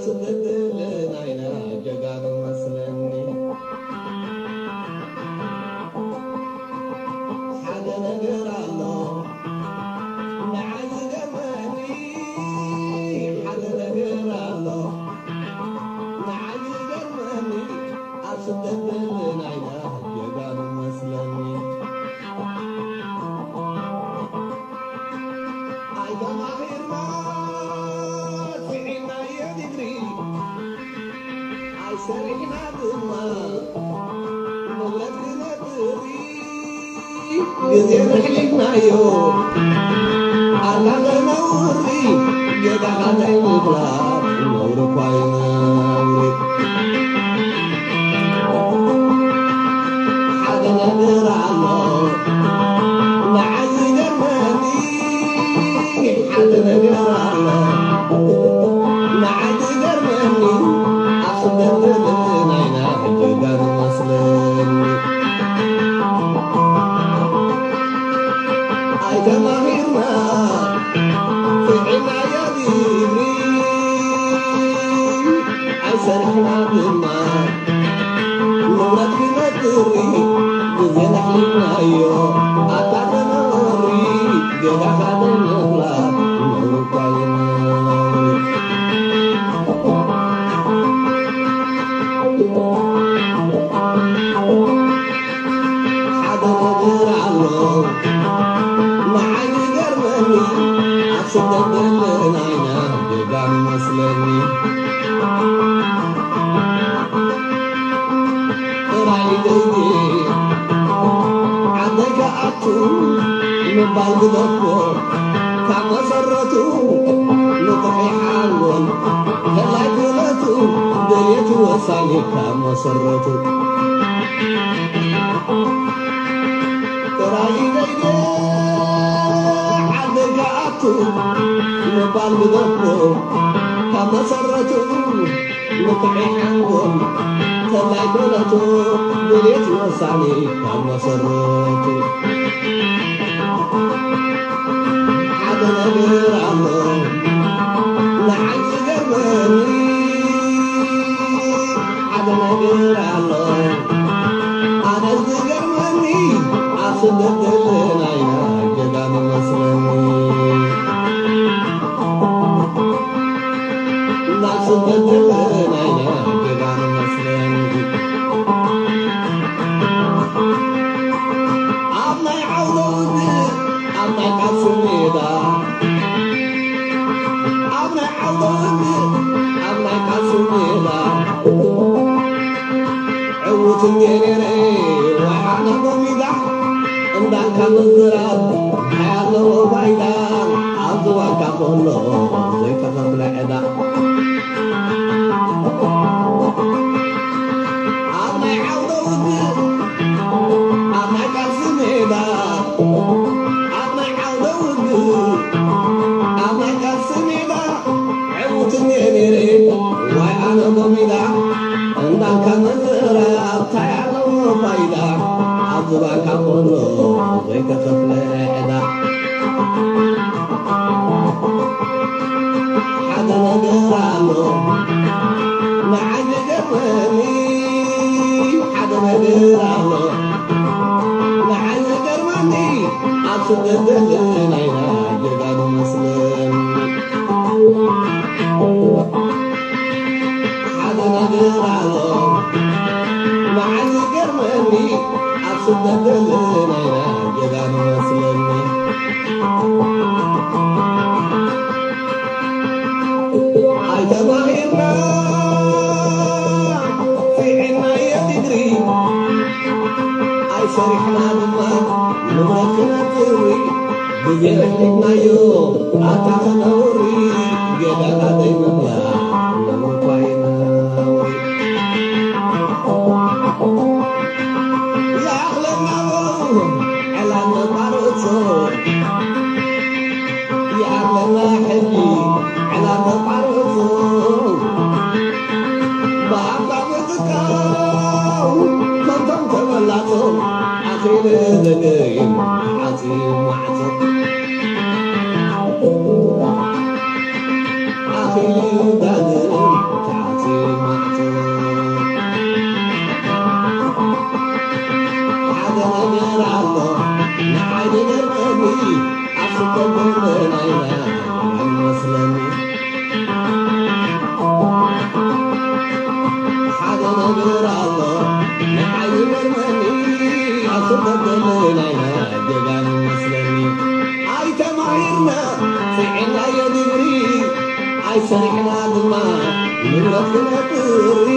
ስደት ናይና ጀጋኑ መስለኒ። ሓደ ነገር ኣሎ ንዓይ ዝገርመኒ፣ ሓደ ነገር ኣሎ ንዓይ ዝገርመኒ፣ ኣብ ስደት ናይና ጀጋኑ መስለኒ። ኣይተማሂርና ስዒናዮ ዲግሪ፣ ኣይሰሪሕና ድማ ንብረት ክነጥሪ፣ ግዜ ነሕሊፍናዮ ኣላ ከነውሪ፣ ጌጋ ኻተይ ምፍላጥ ነውሪ እኳ እዩ ነውሪ። ሓደ ነገር ኣሎ ንዓይ ዝገርመኒ፣ ሓደ ነገር ኣሎ ንዓይ ዝገርመኒ፣ ኣብ ስደት ናይና ጀጋኑ መስለኒ። ኣይተማሂርና ስዒናዮ ዲግሪ፣ ኣይሰርሕና ድማ ንብረት ክነጥሪ፣ ግዜ ነሕሊፍናዮ ኣታ ከነወሪ፣ ጌጋ ኻተይ ምፍላጥ ነውሪ እኳ እዩ ነውሪ። ሓደ ነገር ኣሎ ንዓይ ዝገርመኒ፣ ኣብ ስደት ዘለና ኢና ጀጋኑ መስለኒ። ጥራይ ደይደ ዓደይ ክኣቱ ምባል ግደፎ፣ ካብ መሰረቱ ንጥዑይ ሓንጎል ከላይ ክእለቱ፣ ድልየቱ ወሳኒ ካብ መሰረቱ። ጥራይ ደይደ ዓደይ ክኣቱ ምባል ግደፎ፣ ካብ መሰረቱ ንጥዑይ ሓንጎል ከላይ ክእለቱ፣ ድልየት ወሳኒ ካብ መሰረቱ። ሓደ ነገር ኣሎ ንዓይ ዝገርመኒ፣ ሓደ ነገር ኣሎ ኣነ ዝገርመኒ፣ ኣብ ስደት ዘለና ኢና ጀጋኑ መስለኒ። ናብ ስደት ዘለና ኢና ጀጋኑ መስለኒ። ኣብ ናይ ዓውደ ውግእ፣ ኣብ ናይ ቃልሲ ሜዳ፣ ኣብ ናይ ዓውደ ውግእ፣ ኣብ ናይ ቃልሲ ሜዳ፣ ዕዉት እንጌ ነይረ ወይ ኣነ ጎሚዳ፣ እንዳልካ ምዝራብ እንታይ ኣለዎ ፋይዳ? ኣብ ዝባንካ ከሎ ዘይተኸፍለ ዕዳ። ኣብ ናይ ዓውደ ውግእ፣ ኣብ ናይ ቃልሲ ሜዳ፣ ኣብ ናይ ዓውደ ውግእ፣ ኣብ ናይ ቃልሲ ሜዳ፣ ዕዉት እንጌ ነይረ ወይ ኣነ ጎሚዳ፣ እንዳልካ ምዝራብ እንታይ ኣለዎ ፋይዳ? ኣብ ዝባንካ ከሎ ዘይተኸፍለ ዕዳ። ሓደ ነገር ኣሎ ንዓይ ዝገርመኒ፣ ሓደ ነገር ኣሎ ንዓይ ዝገርመኒ፣ ኣብ ስደት ዘለና ኢና ጀጋኑ መስለኒ። ሓደ ነገር ኣሎ ንዓይ ዝገርመኒ፣ ኣብ ስደት ዘለና ኢና ጀጋኑ መስለኒ። ኣይተማሂርና ስዒናዮ ዲግሪ፣ ኣይሰሪሕና ድማ ንብረት ክነጥሪ፣ ግዜ ኣሕሊፍናዮ ኣታ ከነውሪ፣ ጌጋ ኻተይ ምፍላጥ ነውሪ እኳ እዩ ነውሪ። ይኣኽለና እሞ ዕላል ነቋርጾ፣ ይኣኽለና ሕጂ ዕላል ነቋርጾ፣ ብኣፍካ ምጥቃው ከምቶም ተበላጾ፣ ኣኺሉ ዝግይም ተዓጽዩ ማዕጾ። ኣኺሉ ዳግም ትገብር ናይና መስለኒ። ሓደ ነገር ኣሎ ንዓይ ዝገርመኒ፣ ኣስር በደል ናይና ጀጋኑ መስለኒ። ኣይተማሂርና ስዒናዮ ድግሪ፣ ኣይሰሪሕና ድማ ንብረት ክነፍሪ።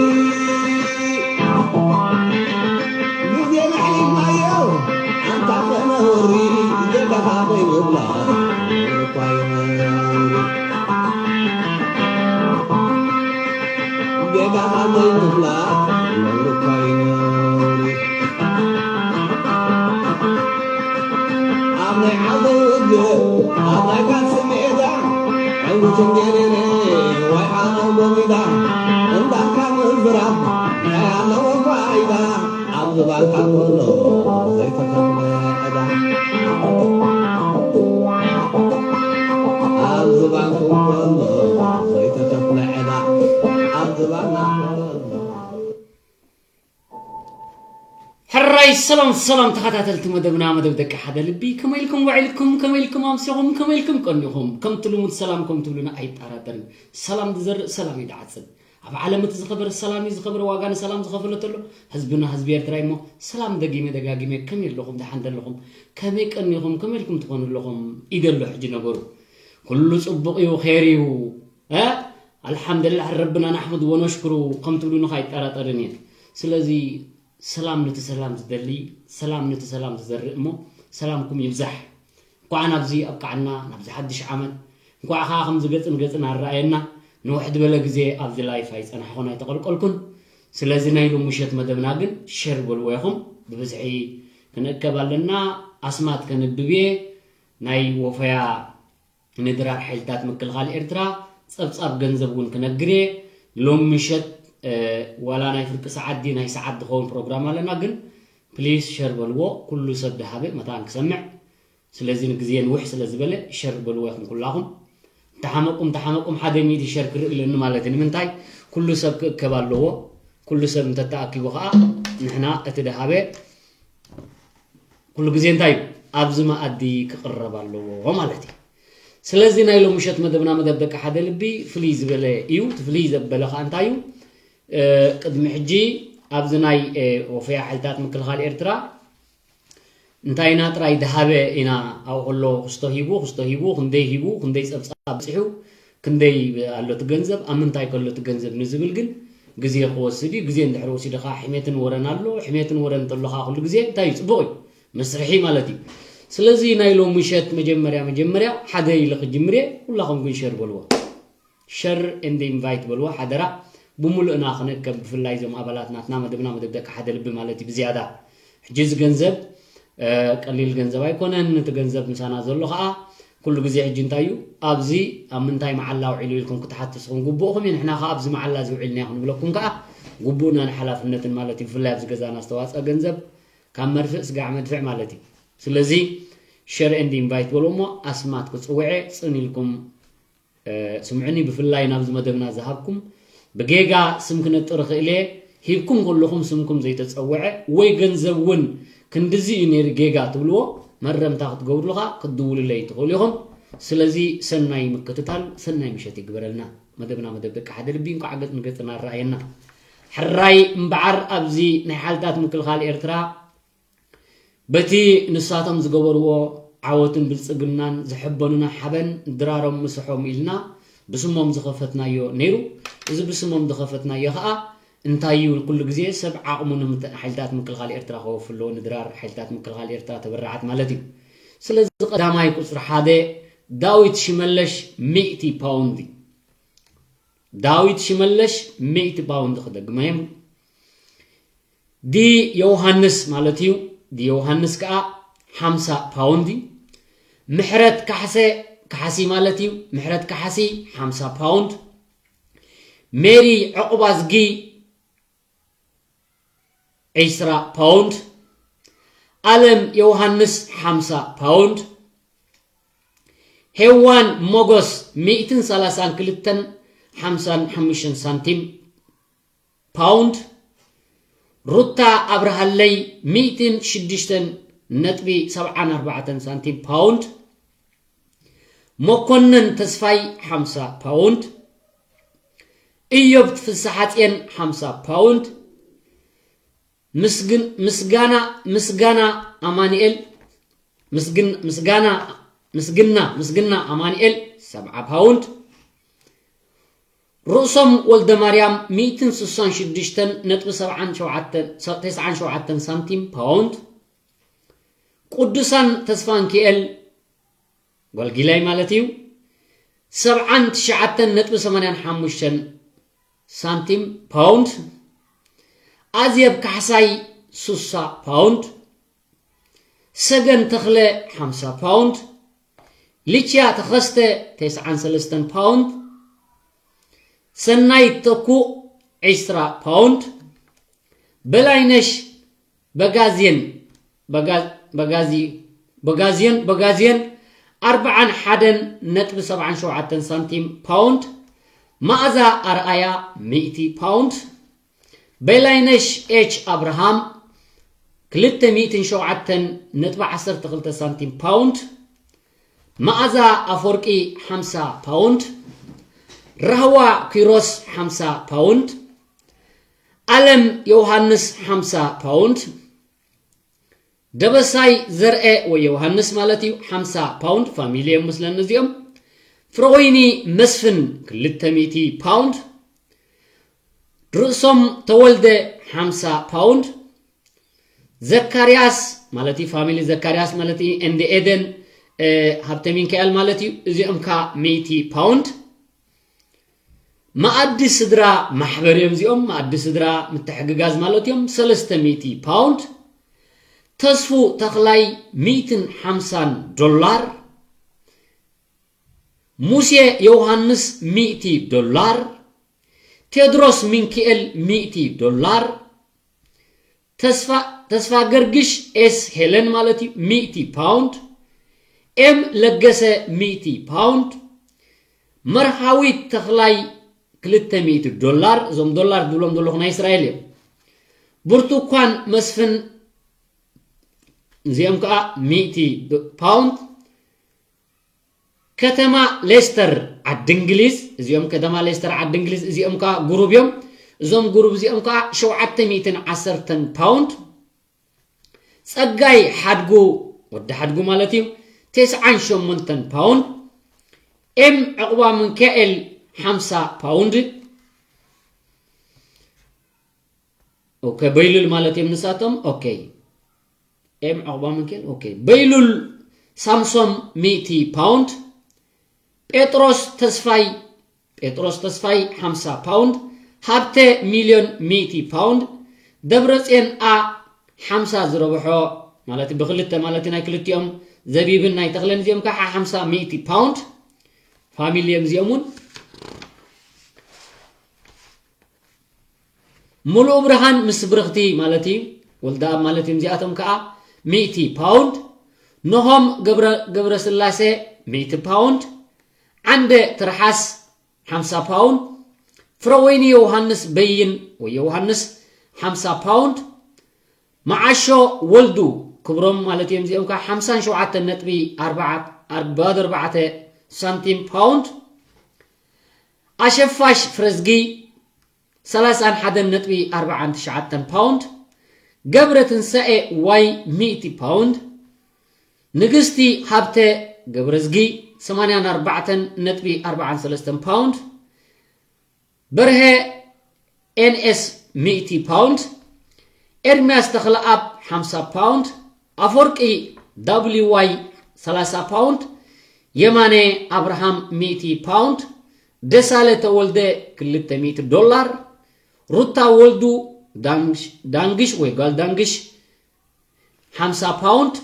ግዜ መሕሊፍናዮ ኣንታ ከመ ወሪ፣ ጌጋኻ ከይንብላ ነውሪ እኳ እዩ ነውሪ። ጌጋኻ ከይንብላ ነውሪ እኳ እዩ ነውሪ። ኣብ ናይ ዓውደ ውግእ፣ ኣብ ናይ ቃልሲ ሜዳ፣ ዕውት እንጌሬሬ ወይ ዓረው ጎሚዳ፣ እንዳካ ምዝራብ ናይ ኣለዎ ፋይዳ፣ ኣብ ዝባንካ ከሎ ዘይተኸፍለ ዕዳ። ኣብ ዝባንኩም ከሎ ዘይተኸፍለ ዕዳ፣ ኣብ ዝባንና ከሎ ሕራይ ሰላም ሰላም ተኸታተልቲ መደብና፣ መደብ ደቂ ሓደ ልቢ፣ ከመይ ኢልኩም ውዒልኩም? ከመይ ኢልኩም ኣምሲኹም? ከመይ ኢልኩም ቀኒኹም? ከምቲ ልሙድ ሰላም ከም ትብሉና ኣይጠራጠርን። ሰላም ዝዘርእ ሰላም እዩ ዝዓጽድ። ኣብ ዓለም እቲ ዝኸበረ ሰላም እዩ ዝኸበረ፣ ዋጋ ንሰላም ዝኸፈለ ተሎ ህዝብና ህዝቢ ኤርትራ እሞ፣ ሰላም ደጊመ ደጋጊመ፣ ከመይ ኣለኹም? ደሓን ደለኹም? ከመይ ቀኒኹም? ከመይ ኢልኩም ትኾኑ ኣለኹም? ይደሎ ሕጂ ነገሩ ኩሉ ጽቡቕ እዩ፣ ኸይር እዩ። እ ኣልሓምድላህ ረብና ናሕሙድ ወነሽክሩ ከም ትብሉኒ ከይጠራጠርን እየ። ስለዚ ሰላም ነቲ ሰላም ዝደሊ፣ ሰላም ነቲ ሰላም ዝዘርእ እሞ ሰላምኩም ይብዛሕ። እንኳዕ ናብዚ ኣብቃዓና፣ ናብዚ ሓድሽ ዓመት። እንኳዕ ኸዓ ከምዚ ገጽ ንገጽ ኣረኣየና። ንውሕ ዝበለ ግዜ ኣብዚ ላይፍ ኣይጸናሕኩን ኣይተቐልቀልኩን። ስለዚ ናይ ሎሚ ምሸት መደብና ግን ሸር በልዎ ኢኹም። ብብዝሒ ክንእከብ ኣለና። ኣስማት ከንብብ እየ። ናይ ወፈያ ንድራር ሓይልታት ምክልኻል ኤርትራ ጸብጻብ ገንዘብ እውን ክነግር እየ። ሎም ምሸት፣ እ፣ ዋላ ናይ ፍርቂ ሰዓት ድዩ ናይ ሰዓት ዝኸውን ፕሮግራም ኣለና፣ ግን ፕሊስ ሸር በልዎ፣ ኩሉ ሰብ ድሃበ መታን ክሰምዕ። ስለዚ ንግዜ ንውሕ ስለ ዝበለ ሸር በልዎ ኢኹም ኩላኹም። እንተሓመቁም፣ እንተሓመቁም ሓደ ሚእቲ ሸር ክርኢ ኣለኒ ማለት እዩ። ንምንታይ? ኩሉ ሰብ ክእከብ ኣለዎ። ኩሉ ሰብ እንተተኣኪቡ ኸኣ ንሕና እቲ ድሃበ ኩሉ ግዜ እንታይ እዩ? ኣብዚ መኣዲ ክቕረብ ኣለዎ ማለት እዩ። ስለዚ ናይ ሎሚ ምሸት መደብና መደብ ደቂ ሓደ ልቢ ፍልይ ዝበለ እዩ። እቲ ፍልይ ዘበለ ኸኣ እንታይ እዩ? እ፣ ቅድሚ ሕጂ ኣብዚ ናይ፣ እ፣ ወፈያ ሓይልታት ምክልኻል ኤርትራ እንታይና ጥራይ ድሃበ ኢና። ኣብኡ ከሎ ክስቶ ሂቡ፣ ክስቶ ሂቡ፣ ክንደይ ሂቡ፣ ክንደይ ጸብጻብ በጺሑ፣ ክንደይ ኣሎ እቲ ገንዘብ፣ ኣብ ምንታይ ከሎ እቲ ገንዘብ ንዝብል ግን ግዜ ክወስድ እዩ። ግዜ እንድሕር ወሲዱ ኸዓ ሕሜትን ወረን ኣሎ። ሕሜትን ወረን እንተሎ ኸዓ ኩሉ ግዜ እንታይ እዩ? ጽቡቕ እዩ። መስርሒ ማለት እዩ። ስለዚ ናይ ሎም ምሸት መጀመርያ መጀመርያ ሓደ ኢለ ክጅምር እየ። ኩላኹም ግን ሸር በልዎ። ሸር ኤንድ ኢንቫይት በልዎ ሓደራ። ብምሉእና ክንእከብ፣ ብፍላይ እዞም ኣባላት ናትና መደብና መደብ ደቂ ሓደ ልቢ ማለት እዩ ብዝያዳ። ሕጂ እዚ ገንዘብ፣ እ፣ ቀሊል ገንዘብ ኣይኮነን። እቲ ገንዘብ ምሳና ዘሎ ኸዓ ኩሉ ግዜ ሕጂ እንታይ እዩ፣ ኣብዚ ኣብ ምንታይ መዓላ ውዒሉ ኢልኩም ክትሓቱ ንስኹም ግቡእኹም እዩ። ንሕና ኸዓ ኣብዚ መዓላ እዚ ውዒልና ኢና ክንብለኩም ከኣ ግቡእናን ሓላፍነትን ማለት እዩ። ብፍላይ ኣብዚ ገዛና ዝተዋፅአ ገንዘብ ካብ መርፍእ ስጋዕ መድፍዕ ማለት እዩ። ስለዚ ሸር ኤንድ ኢንቫይት በልዎ እሞ ኣስማት ክፅውዐ ፅን ኢልኩም እ፣ ስምዑኒ፣ ብፍላይ ናብዚ መደብና ዝሃብኩም ብጌጋ ስም ክነጥር እኽእል እየ። ሂብኩም ከለኹም ስምኩም ዘይተጸውዐ ወይ ገንዘብ እውን ክንድዚ እዩ ነይሩ ጌጋ ትብልዎ፣ መረምታ ክትገብሩሉ ኸኣ ክትድውሉለይ ትኽእሉ ኢኹም። ስለዚ ሰናይ ምክትታል፣ ሰናይ ምሸት ይግበረልና። መደብና መደብ ደቂ ሓደ ልቢ እንኳዕ ገጽ ንገጽ እናረኣየና። ሕራይ እምበዓር ኣብዚ ናይ ሓይልታት ምክልኻል ኤርትራ በቲ ንሳቶም ዝገበርዎ ዓወትን ብልጽግናን ዝሕበኑና ሓበን ድራሮም ምስሖም ኢልና ብስሞም ዝኸፈትናዮ ነይሩ። እዚ ብስሞም ዝኸፈትናዮ ኸኣ እንታይ እዩ፣ ኩሉ ግዜ ሰብ ዓቕሙ ንምት-፣ ሓይልታት ምክልኻል ኤርትራ ከወፍሎ፣ ንድራር ሓይልታት ምክልኻል ኤርትራ ተበራዓት ማለት እዩ። ስለዚ ቀዳማይ ቁጽሪ ሓደ ዳዊት ሽመለሽ ሚእቲ ፓውንድ እዩ። ዳዊት ሽመለሽ ሚእቲ ፓውንድ ክደግመዮም። ዲ ዮሃንስ ማለት እዩ። ዲ ዮሃንስ ከኣ ሓምሳ ፓውንድ እዩ። ምሕረት ካሕሰ፣ ካሕሲ ማለት እዩ። ምሕረት ካሕሲ ሓምሳ ፓውንድ። ሜሪ ዕቑባዝጊ ዒስራ ፓውንድ። ኣለም ዮሃንስ ሓምሳ ፓውንድ። ሄዋን ሞጎስ ሚእትን ሰላሳን ክልተን ሓምሳን ሓሙሽተን ሳንቲም ፓውንድ። ሩታ ኣብርሃለይ ሚእትን ሽዱሽተን ነጥቢ ሰብዓን ኣርባዕተን ሳንቲም ፓውንድ። መኮነን ተስፋይ ሓምሳ ፓውንድ፣ ኢዮብ ፍስሓጽየን ሓምሳ ፓውንድ፣ ምስግን ምስጋና ምስጋና ኣማኑኤል ምስግን ምስጋና ምስግና ምስግና ኣማኑኤል ሰብዓ ፓውንድ፣ ርእሶም ወልደ ማርያም ሚእትን ስሳን ሽዱሽተን ነጥቢ ሰብዓን ሸውዓተን ሳንቲም ፓውንድ፣ ቅዱሳን ተስፋንኪኤል ጓልጊላይ ማለት እዩ፣ ሰብዓን ትሽዓተን ነጥቢ ሰማንያን ሓሙሽተን ሳንቲም ፓውንድ፣ ኣዜብ ካሕሳይ ሱሳ ፓውንድ፣ ሰገን ተኽለ ሓምሳ ፓውንድ፣ ሊችያ ተኸስተ ተስዓን ሰለስተን ፓውንድ፣ ሰናይት ተኩእ ዒስራ ፓውንድ፣ በላይነሽ በጋዝየን በጋ- በጋዚ- በጋዝየን በጋዝየን ኣርብዓን ሓደን ነጥቢ ሰብዓን ሸውዓተን ሳንቲም ፓውንድ፣ መኣዛ ኣርኣያ ሚእቲ ፓውንድ፣ በላይነሽ ኤች ኣብርሃም ክልተ ሚእትን ሸውዓተን ነጥቢ ዓሰርተ ክልተ ሳንቲም ፓውንድ፣ መኣዛ ኣፈወርቂ ሓምሳ ፓውንድ፣ ራህዋ ኪሮስ ሓምሳ ፓውንድ፣ ኣለም ዮሃንስ ሓምሳ ፓውንድ፣ ደበሳይ ዘርኤ ወይ ዮሃንስ ማለት እዩ ሓምሳ ፓውንድ፣ ፋሚሊ እዮም ምስለኒ እዚኦም። ፍረወይኒ መስፍን ክልተ ሚእቲ ፓውንድ፣ ርእሶም ተወልደ ሓምሳ ፓውንድ፣ ዘካርያስ ማለት እዩ ፋሚሊ ዘካርያስ ማለት እዩ ኤንድ ኤደን፣ እ፣ ሃብተ ሚካኤል ማለት እዩ፣ እዚኦም ከኣ ሚእቲ ፓውንድ። መኣዲ ስድራ ማሕበር እዮም እዚኦም፣ መኣዲ ስድራ ምትሕግጋዝ ማለት እዮም፣ ሰለስተ ሚእቲ ፓውንድ። ተስፉ ተኽላይ ሚእትን ሓምሳን ዶላር፣ ሙሴ ዮሃንስ ሚእቲ ዶላር፣ ቴድሮስ ሚንኪኤል ሚእቲ ዶላር፣ ተስፋ ተስፋ ገርግሽ ኤስ ሄለን ማለት እዩ ሚእቲ ፓውንድ፣ ኤም ለገሰ ሚእቲ ፓውንድ፣ መርሃዊት ተኽላይ ክልተ ሚእቲ ዶላር፣ እዞም ዶላር ዝብሎም ዘለኹ ናይ እስራኤል እዮም። ብርቱኳን መስፍን እዚኦም ከዓ ሚእቲ ዶ- ፓውንድ፣ ከተማ ሌስተር ዓዲ እንግሊዝ፣ እዚኦም ከተማ ሌስተር ዓዲ እንግሊዝ እዚኦም ከዓ ጉሩብ እዮም። እዞም ጉሩብ እዚኦም ከዓ ሸውዓተ ሚእትን ዓሰርተን ፓውንድ፣ ጸጋይ ሓድጉ ወዲ ሓድጉ ማለት እዩ፣ ተስዓን ሸሞንተን ፓውንድ፣ ኤም ዕቑባ ሚካኤል ሓምሳ ፓውንድ። ኦኬ፣ በይሉል ማለት እዮም ንሳቶም። ኦኬ፣ ኤም ዕቑባ ሚካኤል። ኦኬ፣ በይሉል ሳምሶም ሚእቲ ፓውንድ፣ ጴጥሮስ ተስፋይ ጴጥሮስ ተስፋይ ሓምሳ ፓውንድ፣ ሃብተ ሚልዮን ሚእቲ ፓውንድ፣ ደብረጽዮን ኣ ሓምሳ ዝረብሖ ማለት ብክልተ ማለት ናይ ክልቲኦም ዘቢብን ናይ ተኽለን እዚኦም ከዓ ሓምሳ ሚእቲ ፓውንድ ፋሚሊ እዮም እዚኦም እውን። ሙሉእ ብርሃን ምስ ብርኽቲ ማለት እዩ፣ ወልደኣብ ማለት እዮም እዚኣቶም ከዓ ሚእቲ ፓውንድ፣ ኖሆም ገብረ ገብረ ስላሴ ሚእቲ ፓውንድ፣ ዓንደ ትርሓስ ሓምሳ ፓውንድ፣ ፍረወይኒ ዮሃንስ በይን ወይ ዮሃንስ ሓምሳ ፓውንድ፣ መዓሾ ወልዱ ክብሮም ማለት እዮም እዚኦም ከዓ ሓምሳን ሸውዓተን ነጥቢ ኣርባዓ ኣርባዕተ ሳንቲም ፓውንድ፣ ኣሸፋሽ ፍረዝጊ ሰላሳን ሓደን ነጥቢ ኣርባዓን ትሽዓተን ፓውንድ፣ ገብረ ትንሳኤ ዋይ ሚእቲ ፓውንድ፣ ንግስቲ ሃብተ ገብረዝጊ ሰማንያን ኣርባዕተን ነጥቢ ኣርባዓን ሰለስተን ፓውንድ፣ በርሀ ኤንኤስ ሚእቲ ፓውንድ፣ ኤርምያስ ተኽለኣብ ሓምሳ ፓውንድ፣ ኣፈወርቂ ደብሊው ዋይ ሰላሳ ፓውንድ፣ የማነ ኣብርሃም ሚእቲ ፓውንድ፣ ደሳለ ተወልደ ክልተ ሚእቲ ዶላር፣ ሩታ ወልዱ ዳንግሽ ዳንግሽ ወይ ጓል ዳንግሽ ሓምሳ ፓውንድ፣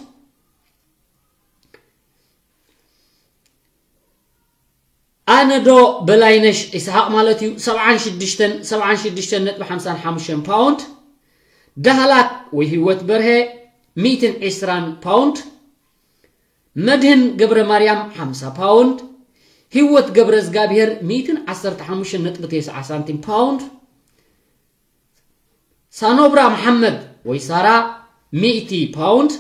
ኣነ ዶ በላይነሽ ይስሓቕ ማለት እዩ፣ ሰብዓን ሽዱሽተን፣ ሰብዓን ሽዱሽተን ነጥቢ ሓምሳን ሓሙሽተን ፓውንድ፣ ዳህላክ ወይ ህይወት በርሀ ሚእትን ዕስራን ፓውንድ፣ መድህን ገብረ ማርያም ሓምሳ ፓውንድ፣ ህይወት ገብረ እግዚኣብሔር ሚእትን ዓሰርተ ሓሙሽተን ነጥቢ ተስዓ ሳንቲም ፓውንድ፣ ሳኖብራ መሓመድ ወይ ሳራ ሚእቲ ፓውንድ፣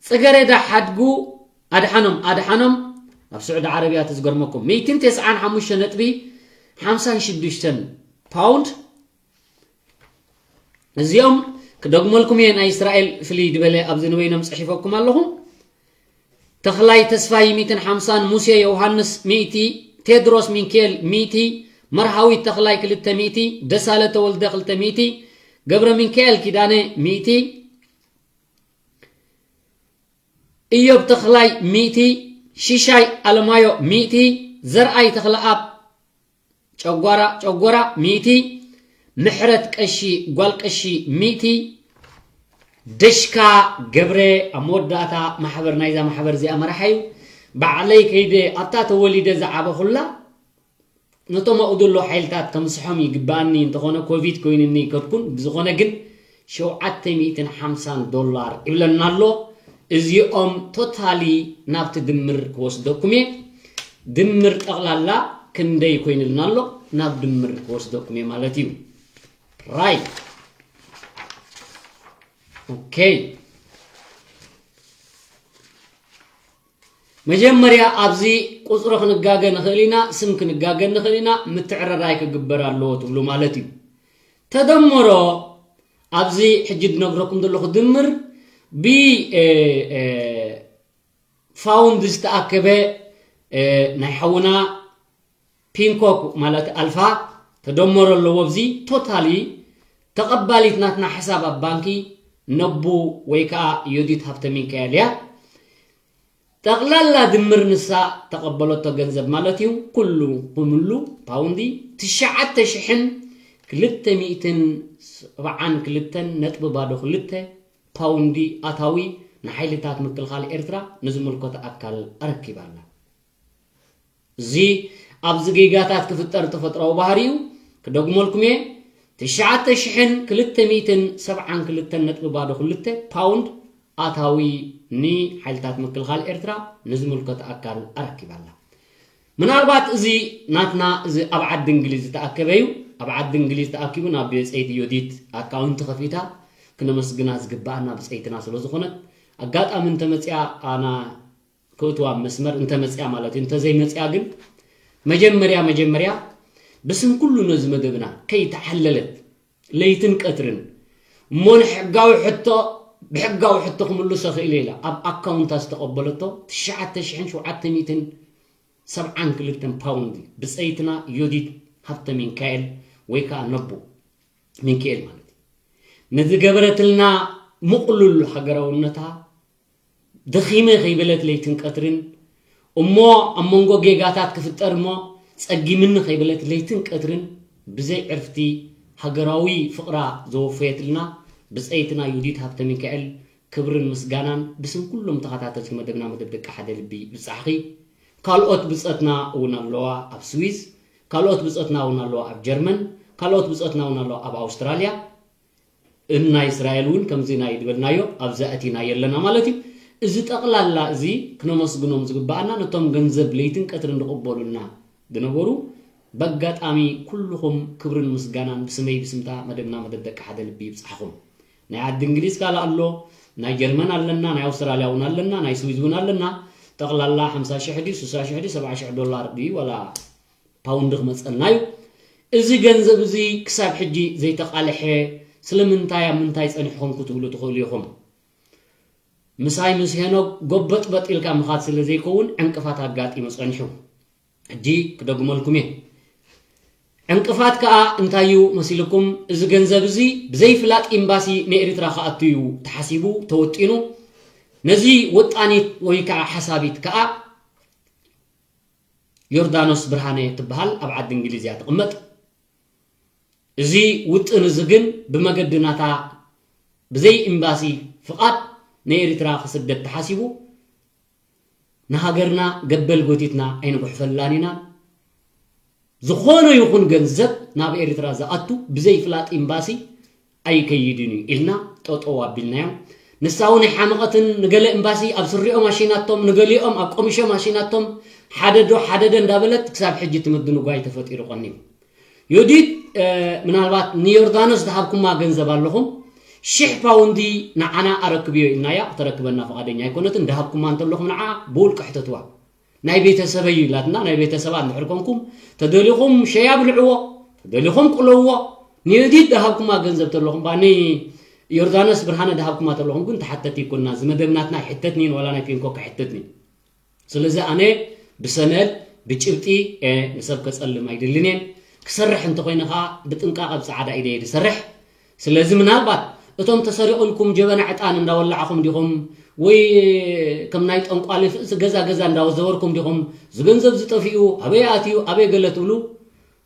ጽገሬዳ ሓድጉ ኣድሓኖም ኣድሓኖም ኣብ ስዑዲ ዓረብያ እቲ ዝገርመኩም ሚእትን ተስዓን ሓሙሽተ ነጥቢ ሓምሳን ሽዱሽተን ፓውንድ። እዚኦም ክደግመልኩም እየ። ናይ እስራኤል ፍልይ ዝበለ ኣብዚ ንበይኖም ጽሒፈኩም ኣለኹ። ተኽላይ ተስፋይ ሚእትን ሓምሳን፣ ሙሴ ዮሃንስ ሚእቲ፣ ቴድሮስ ሚንኬል ሚእቲ፣ መርሃዊት ተኽላይ ክልተ ሚእቲ፣ ደሳለ ተወልደ ክልተ ሚእቲ፣ ገብረ ሚንካኤል ኪዳነ ሚእቲ፣ ኢዮብ ተኽላይ ሚእቲ፣ ሽሻይ ኣለማዮ ሚእቲ፣ ዘርኣይ ተኽለኣብ ጨጓራ ጨጎራ ሚእቲ፣ ምሕረት ቀሺ ጓል ቀሺ ሚእቲ፣ ደሽካ ገብረ ኣብ መወዳእታ ማሕበር ናይዛ ማሕበር እዚኣ መራሓ እዩ። ባዕለይ ከይደ ኣብታ ተወሊደ ዝዓበኹላ ነቶም ኣብኡ ዘሎ ሓይልታት ከምስሖም ይግባኣኒ፣ እንተኾነ ኮቪድ ኮይኑኒ ይከድኩን። ብዝኾነ ግን ሸውዓተ ሚእትን ሓምሳን ዶላር ይብለና ኣሎ። እዚኦም ቶታሊ ናብቲ ድምር ክወስደኩም እየ። ድምር ጠቕላላ ክንደይ ኮይንልና ኣሎ? ናብ ድምር ክወስደኩም እየ ማለት እዩ። ራይት። ኦኬ። መጀመርያ ኣብዚ ቁጽሪ ክንጋገ ንኽእል ኢና፣ ስም ክንጋገ ንኽእል ኢና፣ ምትዕርራይ ክግበር ኣለዎ ትብሉ ማለት እዩ። ተደምሮ ኣብዚ ሕጂ ዝነግረኩም ዘለኹ ድምር ብ ፋውንድ ዝተኣከበ ናይ ሓውና ፒንኮክ ማለት ኣልፋ ተደመሮ ኣለዎ። ኣብዚ ቶታሊ ተቐባሊት ናትና ሕሳብ ኣብ ባንኪ ነቡ ወይ ከዓ ዮዲት ሃብተ ሚካኤል እያ። ጠቕላላ ድምር ንሳ ተቐበለቶ ገንዘብ ማለት እዩ፣ ኩሉ ብምሉ ፓውንዲ ትሽዓተ ሽሕን ክልተ ሚእትን ሰብዓን ክልተን ነጥቢ ባዶ ክልተ ፓውንዲ ኣታዊ ንሓይልታት ምክልኻል ኤርትራ ንዝምልከቶ ኣካል ኣረኪባ ኣላ። እዚ ኣብዚ ጌጋታት ክፍጠር ተፈጥሮኣዊ ባህሪ እዩ። ክደግመልኩም እየ፣ ትሽዓተ ሽሕን ክልተ ሚእትን ሰብዓን ክልተን ነጥቢ ባዶ ክልተ ፓውንድ ኣታዊ ንሓይልታት ምክልኻል ኤርትራ ንዝምልከቶ ኣካል ኣረኪባ ኣላ። ምናልባት እዚ ናትና እዚ ኣብ ዓዲ እንግሊዝ ዝተኣከበ እዩ። ኣብ ዓዲ እንግሊዝ ተኣኪቡ ናብ ብፀይቲ ዮዲት ኣካውንት ከፊታ ክነመስግና ዝግባኣና ብፀይትና ስለ ዝኾነት ኣጋጣሚ እንተመፅያ ኣና ክእትዋ ኣብ መስመር እንተመፅያ ማለት እዩ። እንተዘይመፅያ ግን መጀመርያ መጀመርያ ብስም ኩሉ ነዚ መደብና ከይተሓለለት ለይትን ቀትርን እሞ ንሕጋዊ ሕቶ ብሕጋዊ ሕቶ ክምልሶ ክእል ኢላ ኣብ ኣካውንታ ዝተቐበለቶ ትሽዓተ ሽሕን ሸውዓተ ሚእትን ሰብዓን ክልተን ፓውንድ ብፀይትና ዮዲት ሃብተ ሚንካኤል ወይ ከዓ ነቦ ሚንካኤል ማለት እዩ። ንዝገበረትልና ምቕሉል ሃገራውነታ ደኺመ ከይበለት ለይትን ቀትርን እሞ ኣብ መንጎ ጌጋታት ክፍጠር እሞ ጸጊምኒ ከይበለት ለይትን ቀትርን ብዘይ ዕርፍቲ ሃገራዊ ፍቕራ ዘወፈየትልና ብጸይትና ዩዲት ሃብተ ሚካኤል ክብርን ምስጋናን ብስም ኩሎም ተኸታተልቲ መደብና መደብ ደቂ ሓደ ልቢ ይብጻሕኺ። ካልኦት ብጸትና እውን ኣለዋ ኣብ ስዊዝ፣ ካልኦት ብጸትና እውን ኣለዋ ኣብ ጀርመን፣ ካልኦት ብጸትና እውን ኣለዋ ኣብ ኣውስትራልያ። እም ናይ እስራኤል እውን ከምዚ ናይ ዝበልናዮ ኣብዚ ኣእቲና የለና ማለት እዩ። እዚ ጠቕላላ እዚ ክነመስግኖም ዝግባኣና ነቶም ገንዘብ ለይትን ቀትርን ዝቕበሉና ዝነበሩ በጋጣሚ ኩልኹም ክብርን ምስጋናን ብስመይ ብስምታ መደብና መደብ ደቂ ሓደ ልቢ ይብጻሕኹም። ናይ ዓዲ እንግሊዝ ካልእ ኣሎ፣ ናይ ጀርመን ኣለና፣ ናይ ኣውስትራልያ እውን ኣለና፣ ናይ ስዊዝ እውን ኣለና። ጠቕላላ ሓምሳ ሽሕ ድዩ ስሳ ሽሕ ድዩ ሰብዓ ሽሕ ዶላር ድዩ ዋላ ፓውንድ ክመጸልና እዩ። እዚ ገንዘብ እዚ ክሳብ ሕጂ ዘይተቓልሐ ስለምንታይ ኣብ ምንታይ ጸኒሕኹም ክትብሉ ትኽእሉ ኢኹም። ምሳይ ምስ ሄኖክ ጎበጥበጥ ኢልካ ምኻድ ስለ ዘይከውን ዕንቅፋት ኣጋጢሙ ጸኒሑ። ሕጂ ክደግመልኩም እየ። ዕንቅፋት ከኣ እንታይ እዩ መሲልኩም? እዚ ገንዘብ እዚ ብዘይፍላጥ ኤምባሲ ንኤርትራ ክኣቱ እዩ ተሓሲቡ ተወጢኑ። ነዚ ወጣኒት ወይ ከዓ ሓሳቢት ከኣ ዮርዳኖስ ብርሃነ ትበሃል ኣብ ዓዲ እንግሊዝ እያ ትቕመጥ። እዚ ውጥን እዚ ግን ብመገዲ ናታ ብዘይ ኤምባሲ ፍቓድ ንኤርትራ ክስደድ ተሓሲቡ ንሃገርና ገበል ጎቲትና ኣይንጉሕፈላን ኢና። ዝኾነ ይኹን ገንዘብ ናብ ኤርትራ ዝኣቱ ብዘይ ፍላጥ ኤምባሲ ኣይከይድን እዩ ኢልና ጠጠው ኣቢልናዮም። ንሳ እውን ኣይሓመቐትን። ንገለ ኤምባሲ ኣብ ስሪኦም ኣሽናቶም፣ ንገሊኦም ኣብ ቆሚሾም ኣሽናቶም፣ ሓደ ዶ ሓደ ዶ እንዳበለት ክሳብ ሕጂ እቲ ምድንጓይ ተፈጢሩ ቀኒዩ። ዮዲት ምናልባት ንዮርዳኖስ ዝሃብኩማ ገንዘብ ኣለኹም ሽሕ ፓውንዲ ንዓና ኣረክብዮ ኢልናያ፣ ክተረክበና ፍቓደኛ ኣይኮነትን። ዝሃብኩማ እንተለኹም ንዓ ብውልቂ ሕተትዋ። ናይ ቤተሰበይ እዩ ኢላትና። ናይ ቤተሰባ እንድሕር ኮንኩም፣ ተደሊኹም ሸያ ብልዕዎ፣ ተደሊኹም ቁለዎ። ንዮዲት ድሃብኩማ ገንዘብ ተለኹም፣ ባ ንዮርዳኖስ ብርሃነ ድሃብኩማ ተለኹም ግን ተሓተቲ ይኮንና። እዚ መደብ ናትና ኣይሕተትኒን፣ ዋላ ናይ ፒንኮክ ኣይሕተትኒን። ስለዚ ኣነ ብሰነድ፣ ብጭብጢ፣ እ፣ ንሰብ ከጸልም ኣይደልን እየ። ክሰርሕ እንተኾይነ ኸኣ ብጥንቃቐ ብጸዓዳ ኢደ እየ ዝሰርሕ። ስለዚ ምናልባት እቶም ተሰሪቑልኩም ጀበና ዕጣን እንዳወላዕኹም ዲኹም፣ ወይ ከም ናይ ጠንቋሊ ፍእሲ ገዛ ገዛ እንዳዘወርኩም ዲኹም፣ እዚ ገንዘብ ዝጠፊኡ ኣበይ ኣትዩ፣ ኣበይ ገለ ትብሉ፣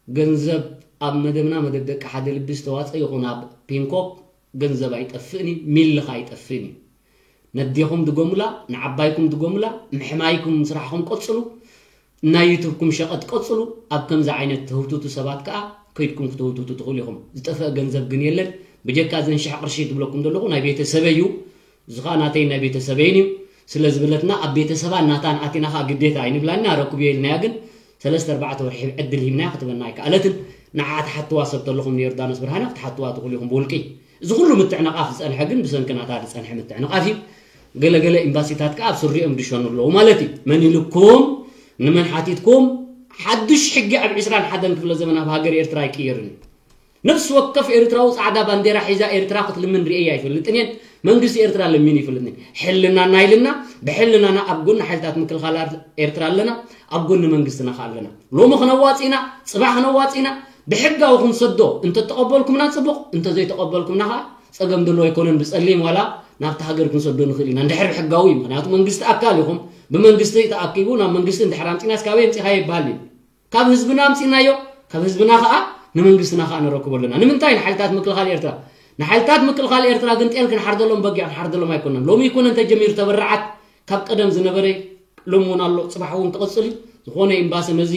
ገንዘብ ኣብ መደብና፣ መደብ ደቂ ሓደ ልቢ ዝተዋጸ ይኹን ኣብ ፒንኮክ ገንዘብ ኣይጠፍእን እዩ፣ ሚልኻ ኣይጠፍእን እዩ። ነዴኹም ድጎሙላ፣ ንዓባይኩም ድጎሙላ፣ ምሕማይኩም ስራሕኹም ቀጽሉ፣ ናይ ዩቱብኩም ሸቐጥ ቀጽሉ። ኣብ ከምዚ ዓይነት ትህውትቱ ሰባት ከኣ ከይድኩም ክትህውትቱ ትኽእሉ ኢኹም። ዝጠፍአ ገንዘብ ግን የለን። ብጀካ እዘን ሽሕ ቅርሺ ትብለኩም ዘለኹ ናይ ቤተሰበይ እዩ። እዚ ኸኣ ናተይን ናይ ቤተሰበይን እዩ። ስለ ዝበለትና ኣብ ቤተሰባን ናታን ኣቲና ኸኣ ግዴታ ኣይንብላን ኢና፣ ረክብዮ ኢልናያ ግን ሰለስተ ኣርባዕተ ወርሒ ዕድል ሂብናያ ክትበና ኣይከኣለትን። ንዓ ትሓትዋ ሰብ ተለኹም ንዮርዳኖስ ብርሃነ ክትሓትዋ ትኽእሉ ኢኹም ብውልቂ። እዚ ኩሉ ምትዕንቓፍ ዝጸንሐ ግን ብሰንኪ ናታ ዝጸንሐ ምትዕንቓፍ እዩ። ገለ ገለ ኤምባሲታት ከኣ ኣብ ስሪኦም ድሸኑ ኣለዉ ማለት እዩ። መን ኢልኩም ንመን ሓቲትኩም ሓድሽ ሕጊ ኣብ ዕስራን ሓደን ክፍለ ዘመን ኣብ ሃገር ኤርትራ ኣይቅየርን እዩ። ነፍሲ ወከፍ ኤርትራዊ ጻዕዳ ባንዴራ ሒዛ ኤርትራ ክትልምን ርእየ ኣይፈልጥን እየን። መንግስቲ ኤርትራ ለሚኑ ይፈልጥን እየን። ሕልናና ኢልና ብሕልናና ኣብ ጎኒ ሓይልታት ምክልኻል ኤርትራ ኣለና፣ ኣብ ጎኒ መንግስትና ከኣ ኣለና። ሎሚ ክነዋጽ ኢና፣ ጽባሕ ክነዋጽ ኢና። ብሕጋዊ ክንሰዶ እንተተቐበልኩምና ጽቡቕ፣ እንተዘይተቐበልኩምና ከኣ ጸገም ዘለዎ ኣይኮነን። ብጸሊም ዋላ ናብቲ ሃገር ክንሰዶ ንኽእል ኢና፣ እንድሕር ብሕጋዊ እዩ። ምኽንያቱ መንግስቲ ኣካል ኢኹም፣ ብመንግስቲ ተኣኪቡ ናብ መንግስቲ እንድሕር ኣምጺና እስካበይ ኣምጺኻዮ ይበሃል እዩ። ካብ ህዝብና ኣምጺእናዮ፣ ካብ ህዝብና ኸኣ ንመንግስትና ኸኣ ነረክቦ ኣለና። ንምንታይ? ንሓይልታት ምክልኻል ኤርትራ። ንሓይልታት ምክልኻል ኤርትራ ግን ጤል ክንሓርደሎም በጊዕ ክንሓርደሎም ኣይኮነን። ሎሚ ኣይኮነን ተጀሚሩ ተበራዓት፣ ካብ ቀደም ዝነበረ ሎሚ እውን ኣሎ፣ ጽባሕ እውን ክቕጽል እዩ። ዝኾነ ኤምባሲ ነዚ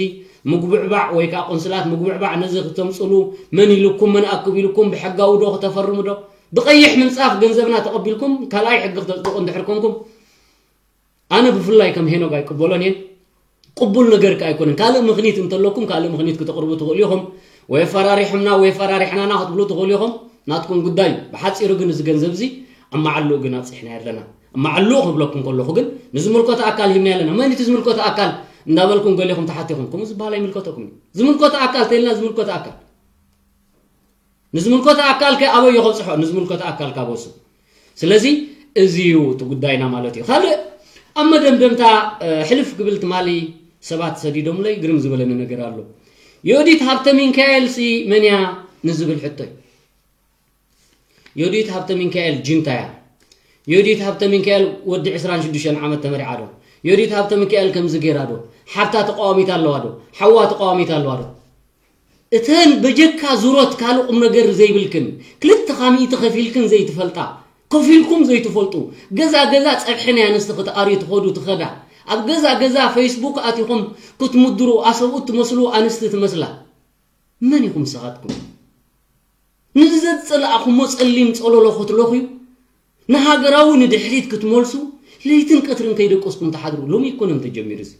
ምጉብዕባዕ ወይ ከኣ ቆንስላት ምጉብዕባዕ ነዚ ክተምጽሉ መን ኢሉኩም፣ መን ኣክብ ኢሉኩም፣ ብሕጋዊ ዶ ክተፈርሙ ዶ? ብቐይሕ ምንጻፍ ገንዘብና ተቐቢልኩም ካልኣይ ሕጊ ክተጽድቑ እንድሕር ኮንኩም ኣነ ብፍላይ ከም ሄኖግ ኣይቅበሎን እየ። ቅቡል ነገር ከኣ ኣይኮነን። ካልእ ምኽኒት እንተለኩም ካልእ ምኽኒት ክተቕርቡ ትኽእሉ ኢኹም። ወይ ኣፈራሪሖምና ወይ ኣፈራሪሕናና ክትብሉ ትኽእሉ ኢኹም። ናትኩም ጉዳይ እዩ። ብሓጺሩ ግን እዚ ገንዘብ እዚ ኣብ መዓልኡ ግን ኣብጺሕናዮ ኣለና። ኣብ መዓልኡ ክብለኩም ከለኹ ግን ንዝምልከቶ ኣካል ሂብናዮ ኣለና። መን እቲ ዝምልከቶ ኣካል እንዳበልኩም ገሊኹም ተሓቲኹም። ከምኡ ዝበሃል ኣይምልከተኩም እዩ። ዝምልከቶ ኣካል ተይልና ዝምልከቶ ኣካል ንዝምልከቶ ኣካል ከ ኣበዮ ከብጽሖ? ንዝምልከቶ ኣካል ካብ ወሱ። ስለዚ እዚ እዩ እቲ ጉዳይና ማለት እዩ። ካልእ ኣብ መደምደምታ፣ እ፣ ሕልፍ ክብል ትማሊ ሰባት ሰዲዶምለይ ግርም ዝበለኒ ነገር ኣሎ። ዮዲት ሃብተ ሚካኤል ሲ መን እያ ንዝብል ሕቶ እዩ። ዮዲት ሃብተ ሚካኤል ጁንታ እያ። ዮዲት ሃብተ ሚካኤል ወዲ ዕስራን ሽዱሽተን ዓመት ተመሪዓ ዶ? ዮዲት ሃብተ ሚካኤል ከምዚ ገይራ ዶ? ሓብታ ተቃዋሚት ኣለዋ ዶ? ሓዋ ተቃዋሚት ኣለዋ ዶ? እተን በጀካ ዙሮት ካልእ ቁም ነገር ዘይብልክን፣ ክልተ ሚእቲ ከፊልክን ዘይትፈልጣ፣ ከፊልኩም ዘይትፈልጡ፣ ገዛ ገዛ ጸብሒ ናይ ኣንስቲ ክትኣርዩ ትኸዱ ትኸዳ፣ ኣብ ገዛ ገዛ ፌስቡክ ኣቲኹም ክትምድሩ ኣሰብኡት ትመስሉ ኣንስቲ ትመስላ። መን ኢኹም ንስኻትኩም? ንዘጸላእኹሞ ጸሊም ጸሎሎ ክትለኽዩ፣ ንሃገራዊ ንድሕሪት ክትመልሱ፣ ለይትን ቀትርን ከይደቀስኩም ትሓድሩ። ሎሚ ኣይኮነን ተጀሚሩ እዚ።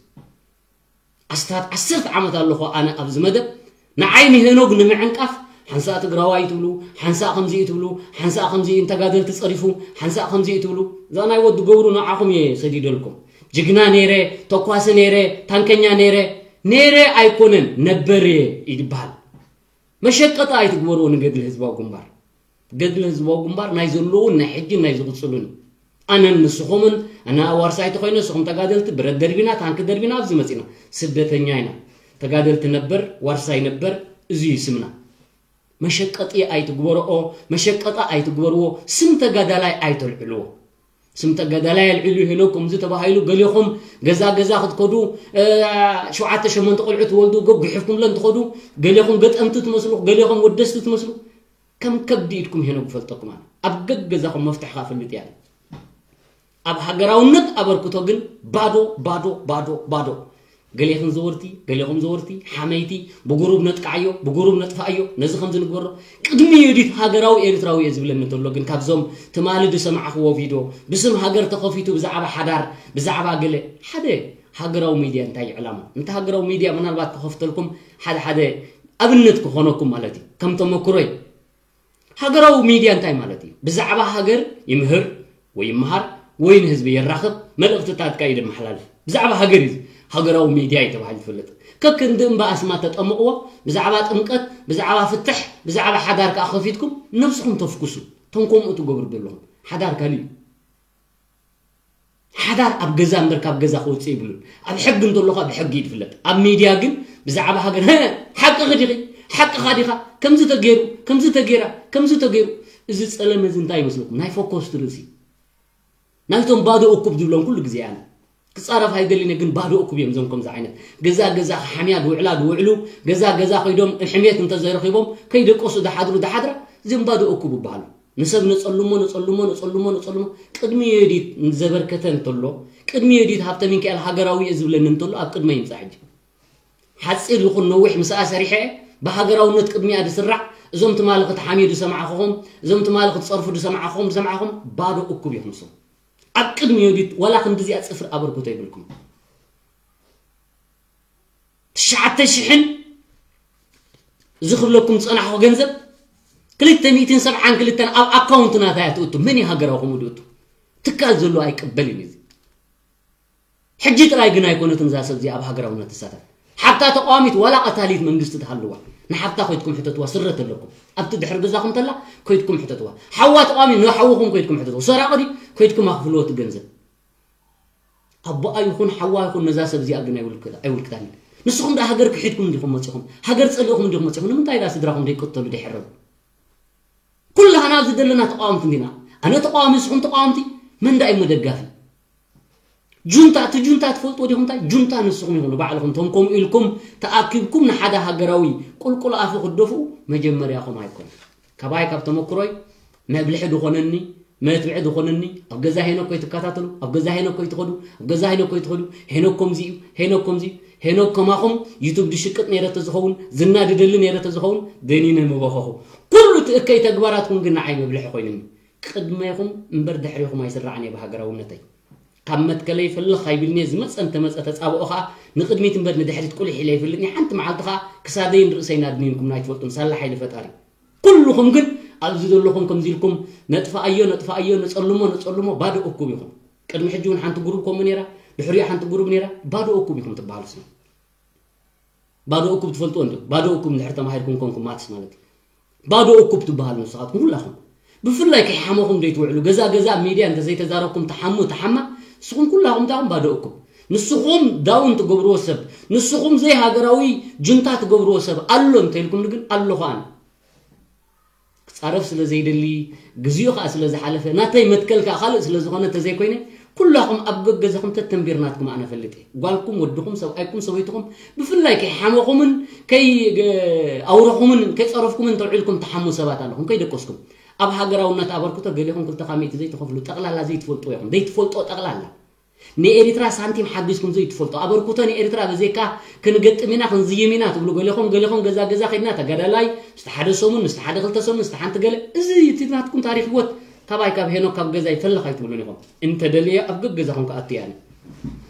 ኣስታት ዓሰርተ ዓመት ኣለኹ ኣነ ኣብዚ መደብ። ንዓይ ንሄኖግ ንምዕንቃፍ፣ ሓንሳእ ትግራዋይ ትብሉ፣ ሓንሳእ ከምዚ እዩ ትብሉ፣ ሓንሳእ ከምዚ እዩ ንተጋደልቲ ጸሪፉ፣ ሓንሳእ ከምዚ እዩ ትብሉ። እዛ ናይ ወዲ ገብሩ ንዓኹም እየ ሰዲደልኩም። ጅግና ነይረ፣ ተኳሲ ነይረ፣ ታንከኛ ነይረ፣ ነይረ ኣይኮነን፣ ነበር እየ ይበሃል። መሸቀጢ ኣይትግበርዎ ንገድሊ ህዝባዊ ግንባር። ገድሊ ህዝባዊ ግንባር ናይ ዘለዉን ናይ ሕጂን ናይ ዝቕጽሉን እዩ። ኣነን ንስኹምን፣ ኣነ ዋርሳይ ተኾይነ፣ ንስኹም ተጋደልቲ፣ ብረት ደርቢና፣ ታንኪ ደርቢና ኣብዚ መጺና። ስደተኛ ኢና። ተጋደልቲ ነበር፣ ዋርሳይ ነበር፣ እዚ እዩ ስምና። መሸቀጢ ኣይትግበርኦ፣ መሸቀጢ ኣይትግበርዎ፣ ስም ተጋዳላይ ኣይተልዕልዎ። ስም ተጋዳላይ ኣልዒሉ ሄኖግ ከምዚ ተባሂሉ፣ ገሌኹም ገዛ ገዛ ክትከዱ፣ እ፣ ሸውዓተ ሸሞንተ ቆልዑ ትወልዱ፣ ገጉሒፍኩምለን ትኸዱ፣ ገሌኹም ገጠምቲ ትመስሉ፣ ገሌኹም ወደስቲ ትመስሉ። ከም ከብዲ ኢድኩም ሄኖግ ይፈልጠኩም ኣነ። ኣብ ገገዛኹም መፍትሕኻ እፈልጥ እየ ኣነ። ኣብ ሃገራውነት ኣበርክቶ ግን ባዶ፣ ባዶ፣ ባዶ፣ ባዶ። ገሌኹም ዘወርቲ፣ ገሌኹም ዘወርቲ፣ ሓመይቲ፣ ብጉሩብ ነጥቃዓዮ፣ ብጉሩብ ነጥፋኣዮ፣ ነዚ ከምዚ ንግበሮ። ቅድሚ ዮዲት ሃገራዊ ኤርትራዊ እየ ዝብለኒ እንተሎ ግን ካብዞም ትማሊ ዝሰማዕኽዎ ቪድዮ፣ ብስም ሃገር ተኸፊቱ ብዛዕባ ሓዳር፣ ብዛዕባ ገለ፣ ሓደ ሃገራዊ ሚድያ እንታይ እዩ ዕላማ? ነቲ ሃገራዊ ሚድያ ምናልባት ክኸፍተልኩም ሓደ ሓደ ኣብነት ክኾነኩም ማለት እዩ። ከም ተመክሮይ። ሃገራዊ ሚድያ እንታይ ማለት እዩ? ብዛዕባ ሃገር ይምህር ወይ ይመሃር ወይ ንህዝቢ የራኽብ መልእኽትታትካ እዩ ደመሓላልፍ። ብዛዕባ ሃገር እዩ፣ ሃገራዊ ሜድያ እዩ ተባሂሉ ዝፍለጥ። ከክንዲ እምባ ኣስማት ተጠምቕዎ፣ ብዛዕባ ጥምቀት፣ ብዛዕባ ፍትሕ፣ ብዛዕባ ሓዳር ከኣ ከፊትኩም ነብስኹም ተፍኩሱ። እቶም ከምኡ ትገብሩ ዘለኹም ሓዳር ካልእ እዩ። ሓዳር ኣብ ገዛ እምበር ካብ ገዛ ክወፅእ ይብሉን። ኣብ ሕጊ እንተሎ ከዓ ብሕጊ እዩ ዝፍለጥ። ኣብ ሜድያ ግን ብዛዕባ ሃገር፣ "ሀ፣ ሓቅኺ ዲኺ? ሓቅኻ ዲኻ? ከምዚ ተገይሩ፣ ከምዚ ተገይራ፣ ከምዚ ተገይሩ." እዚ ጸለመ እዚ እንታይ ይመስለኩም? ናይ ፈኮስቲ ርእሲ። ናይቶም ባዶ እኩብ ዝብሎም ኩሉ ግዜ ኣነ ክጻረፍ ኣይደልን እየ፣ ግን ባዶ እኩብ እዮም እዞም ከምዚ ዓይነት ገዛ ገዛ ክሓምያ ዝውዕላ ዝውዕሉ፣ ገዛ ገዛ ከይዶም ሕሜት እንተዘይረኺቦም ከይደቀሱ ዝሓድሩ ዝሓድራ፣ እዚኦም ባዶ እኩብ ይበሃሉ። ንሰብ ነጸልሞ፣ ነጸልሞ፣ ነጸልሞ፣ ነጸልሞ። ቅድሚ ዮዲት ዘበርከተ እንተሎ፣ ቅድሚ ዮዲት ሃብተ ሚካኤል ሃገራዊ እየ ዝብለኒ እንተሎ፣ ኣብ ቅድመ ይምጻእ ሕጂ። ሓጺር ይኹን ነዊሕ ምስኣ ሰሪሐ፣ ብሃገራውነት ቅድሚኣ ዝስራዕ፣ እዞም ትማሊ ክትሓምዩ ዝሰማዕኹኹም፣ እዞም ትማሊ ክትጸርፉ ዝሰማዕኹኹም፣ ዝሰማዕኹም፣ ባዶ እኩብ ኢኹም ንስኹም። ኣብ ቅድሚ ዮዲት ዋላ ክንድዚኣ ጽፍሪ ኣበርክቶ የብልኩም። ትሽዓተ ሽሕን እዚ ክብለኩም ዝጸናሕኩ ገንዘብ ክልተ ሚእትን ሰብዓን ክልተን ኣብ ኣካውንት ናታ እያ ትእቱ። መን እዩ ሃገራዊ ከምኡ ዝእቱ? ትካል ዘሎ ኣይቅበልን እዩ እዚ። ሕጂ ጥራይ ግን ኣይኮነትን እዛ ሰብ እዚኣ ኣብ ሃገራውነት ትሳተፍ። ሓብታ ተቃዋሚት ዋላ ቀታሊት መንግስቲ ትሃልዋ፣ ንሓብታ ኮይትኩም ሕተትዋ፣ ስረ ተለኩም ኣብቲ ድሕሪ ገዛኹም ተላ ኮይትኩም ሕተትዋ። ሓዋ ተቃዋሚ ንሓውኹም ኮይትኩም ሕተትዋ። ሰራቂ ድዩ? ኮይትኩም ኣኽፍልዎ እቲ ገንዘብ። ኣቦኣ ይኹን ሓዋ ይኹን ነዛ ሰብ እዚኣ ግን ኣይውልክ-፣ ኣይውልክታን። ንስኹም ደኣ ሃገር ክሒድኩም እንዲኹም መጺኹም፣ ሃገር ጸሊእኹም እንዲኹም መጺኹም። ንምንታይ ደኣ ስድራኹም ደይቅተሉ ደይሕረዱ? ኩላህና ኣብዚ ዘለና ተቃወምቲ እንዲና። ኣነ ተቃዋሚ፣ ንስኹም ተቃወምቲ፣ መን ደኣ እዩ መደጋፊ? ጁንታ፣ እቲ ጁንታ ትፈልጥዎ ዲኹም? እንታይ ጁንታ ንስኹም ኢኹም ንባዕልኹም። እቶም ከምኡ ኢልኩም ተኣኪብኩም ንሓደ ሃገራዊ ቁልቁል ኣፉ ክትደፍኡ መጀመርያኹም ኣይኮነን። ካባይ ካብ ተመክሮይ መብልሒ ዝኾነኒ፣ መትብዒ ዝኾነኒ፣ ኣብ ገዛ ሄኖክ ኮይትከታተሉ፣ ኣብ ገዛ ሄኖክ ኮይትኸዱ፣ ኣብ ገዛ ሄኖክ ኮይትኸዱ፣ ሄኖክ ከምዚ እዩ፣ ሄኖክ ከምዚ እዩ፣ ሄኖክ ከማኹም ዩቱብ ድሽቅጥ ነይረ ተዝኸውን፣ ዝና ድደሊ ነይረ ተዝኸውን፣ ደኒነ ምበኸኹ። ኩሉ እቲ እከይ ተግባራትኩም ግን ንዓይ መብልሒ ኮይኑኒ። ቅድሜኹም እምበር ድሕሬኹም ኣይስራዕን እየ ብሃገራውነተይ። ካብ መትከለይ ፍልኽ ኣይብልን'የ፣ ዝመጸ እንተመጸ ተጻብኦ ኸኣ ንቕድሚት እምበር ንድሕሪት ቁሊሕ ኢለ ኣይፈልጥን እየ። ሓንቲ መዓልቲ ኸኣ ክሳደይን ርእሰይን ኣድኒንኩም ኣይትፈልጡን፣ ሳላ ሓይሊ ፈጣሪ። ኩልኹም ግን ኣብዚ ዘለኹም ከምዚ ኢልኩም ነጥፍኣዮ፣ ነጥፍኣዮ፣ ነጸልሞ፣ ነጸልሞ፣ ባዶ እኩብ ኢኹም። ቅድሚ ሕጂ እውን ሓንቲ ጉሩብ ከምኡ ነይራ፣ ድሕሪኡ ሓንቲ ጉሩብ ነይራ፣ ባዶ እኩብ ኢኹም ትበሃሉ ስማ። ባዶ እኩብ ትፈልጥዎ እንዲኹም። ባዶ እኩብ እንድሕር ተማሂርኩም ኮንኩም ማትስ ማለት እዩ። ባዶ እኩብ ትበሃሉ ንስኻትኩም ኩላኹም። ብፍላይ ከይሓመኹም ዘይትውዕሉ፣ ገዛ ገዛ ኣብ ሚድያ እንተዘይተዛረብኩም ትሓሙ፣ ትሓማ፣ ንስኹም ኩላኹም እንታይ ኢኹም? ባዶ እኩብ። ንስኹም ዳውን ትገብርዎ ሰብ፣ ንስኹም ዘይሃገራዊ ጁንታ ትገብርዎ ሰብ ኣሎ እንተኢልኩም ግን ኣለኹ ኣነ። ክጻረፍ ስለ ዘይደሊ፣ ግዜኡ ከኣ ስለ ዝሓለፈ፣ ናተይ መትከል ከኣ ካልእ ስለ ዝኾነ እንተዘይኮይነ፣ ኩላኹም ኣብ ገገዛኹም ተተንቢርናትኩም ኣነ እፈልጥ እየ። ጓልኩም፣ ወድኹም፣ ሰብኣይኩም፣ ሰበይትኹም፣ ብፍላይ ከይሓመኹምን ከይ-፣ ኣውረኹምን ከይጸረፍኩምን እንተውዒልኩም ትሓሙ ሰባት ኣለኹም፣ ከይደቀስኩም። ኣብ ሃገራውነት ኣበርክቶ ገሌኹም ክልተ ካብ ሚእቲ ዘይትኸፍሉ፣ ጠቕላላ ዘይትፈልጡ ኢኹም። ዘይትፈልጦ ጠቕላላ። ንኤሪትራ ሳንቲም ሓጊዝኩም ዘይትፈልጡ፣ ኣበርክቶ ንኤሪትራ በዘይካ ክንገጥም ኢና፣ ክንዝይም ኢና ትብሉ ገሌኹም፣ ገሌኹም ገዛ ገዛ ከድና ተጋዳላይ፣ ምስቲ ሓደ ሰሙን፣ ምስቲ ሓደ ክልተ ሰሙን፣ ምስቲ ሓንቲ ገለ፣ እዚ እቲ ናትኩም ታሪኽ ህይወት ካባይ ካብ ሄኖክ ካብ ገዛይ ፈለኽ ኣይትብሉን ኢኹም። እንተደልየ ኣብ ገገዛኹም ክኣቱ እየ ኣነ።